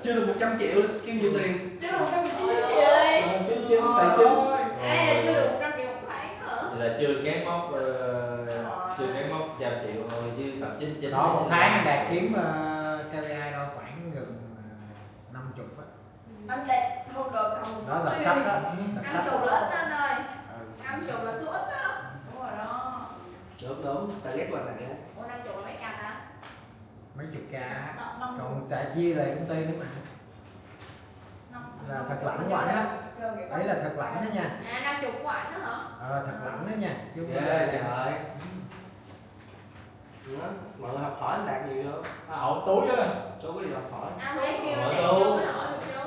Chưa được một trăm triệu, kêu nhiều tiền. Chưa được một trăm triệu, chín triệu. Ôi. Ờ, chín, chín, tài chính. Ôi. Ai là chưa được một trăm triệu một tháng hả? Vậy là chưa kém mốc, ờ, Ờ. Chưa kém mốc trăm triệu thôi, chứ tầm chín chín Đó, một tháng anh Đạt kiếm, ờ, K P I đâu khoảng gần, ờ, năm chục á. Anh Đạt hôm rồi còn Đó là sắp đó, là sắp. Năm chục là ít đó anh ơi. Ừ. Năm chục là số ít đó. Đúng rồi đó. Đúng, đúng, target của anh Đạt á. Ủa, năm chục là mấy k ta? Mấy chục k á. Năm, năm Còn chục. Tại chia lại công ty nữa mà. Năm, Là năm thật chục lãnh là của anh á. Giờ cái Ấy là thật lãnh đó nha. À, năm chục của anh đó hả? Ờ, thật lãnh đó nha. Chứ không Ghê phải vậy hả? Hả? Mọi người học hỏi anh Đạt nhiều vô. À, hậu túi á. Tôi có gì học hỏi. Anh thấy kêu Hỏi anh tôi. Châu mới hỏi được chứ.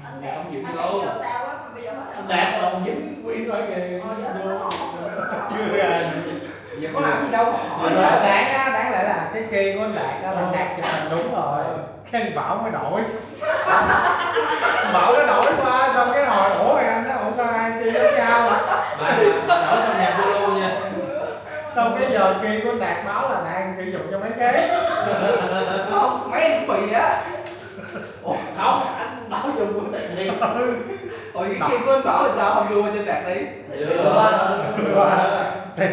Anh Thì Đạt, không chịu anh đi Đạt đâu. Châu sao á mà bây giờ hết Anh Đạt còn dính Win ở kìa. Ôi, dạ. Vô. Chưa ra. Giờ có làm gì đâu mà hỏi Rồi vậy. Sáng á, đáng lẽ là cái kia của anh Đạt đó là Đạt chụp hình đúng rồi. Cái anh Bảo mới đổi. Bảo nó đổi qua, xong cái hồi, "Ủa, anh đó, ủa sao hai kia giống nhau?" Mà, mà đổi xong nhạc Zalo nha. Xong cái giờ kia của Đạt báo là đang sử dụng cho mấy cái. Không, mấy anh cũng bị á. Ủa? Không, anh Bảo dùng của Đạt đi. Ủa, cái kia của anh Bảo là sao không đưa qua cho Đạt đi? Đưa. Đưa. Thì,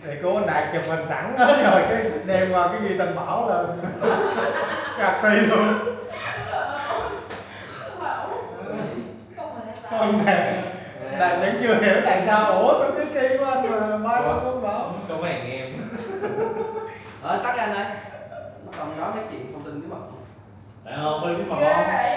thì của anh Đạt chụp hình sẵn đó, rồi cái đem qua cái ghi tên Bảo là cà ti luôn. Không, Đạt, Đạt vẫn chưa hiểu tại sao. Ủa, sao cái kia của anh mà ba Ủa? Không báo? Không phải em. Ờ, tắt ra anh ơi. Nó còn nói mấy chuyện thông tin bí mật. Tại không, hơi bí mật Ghê không? Vậy?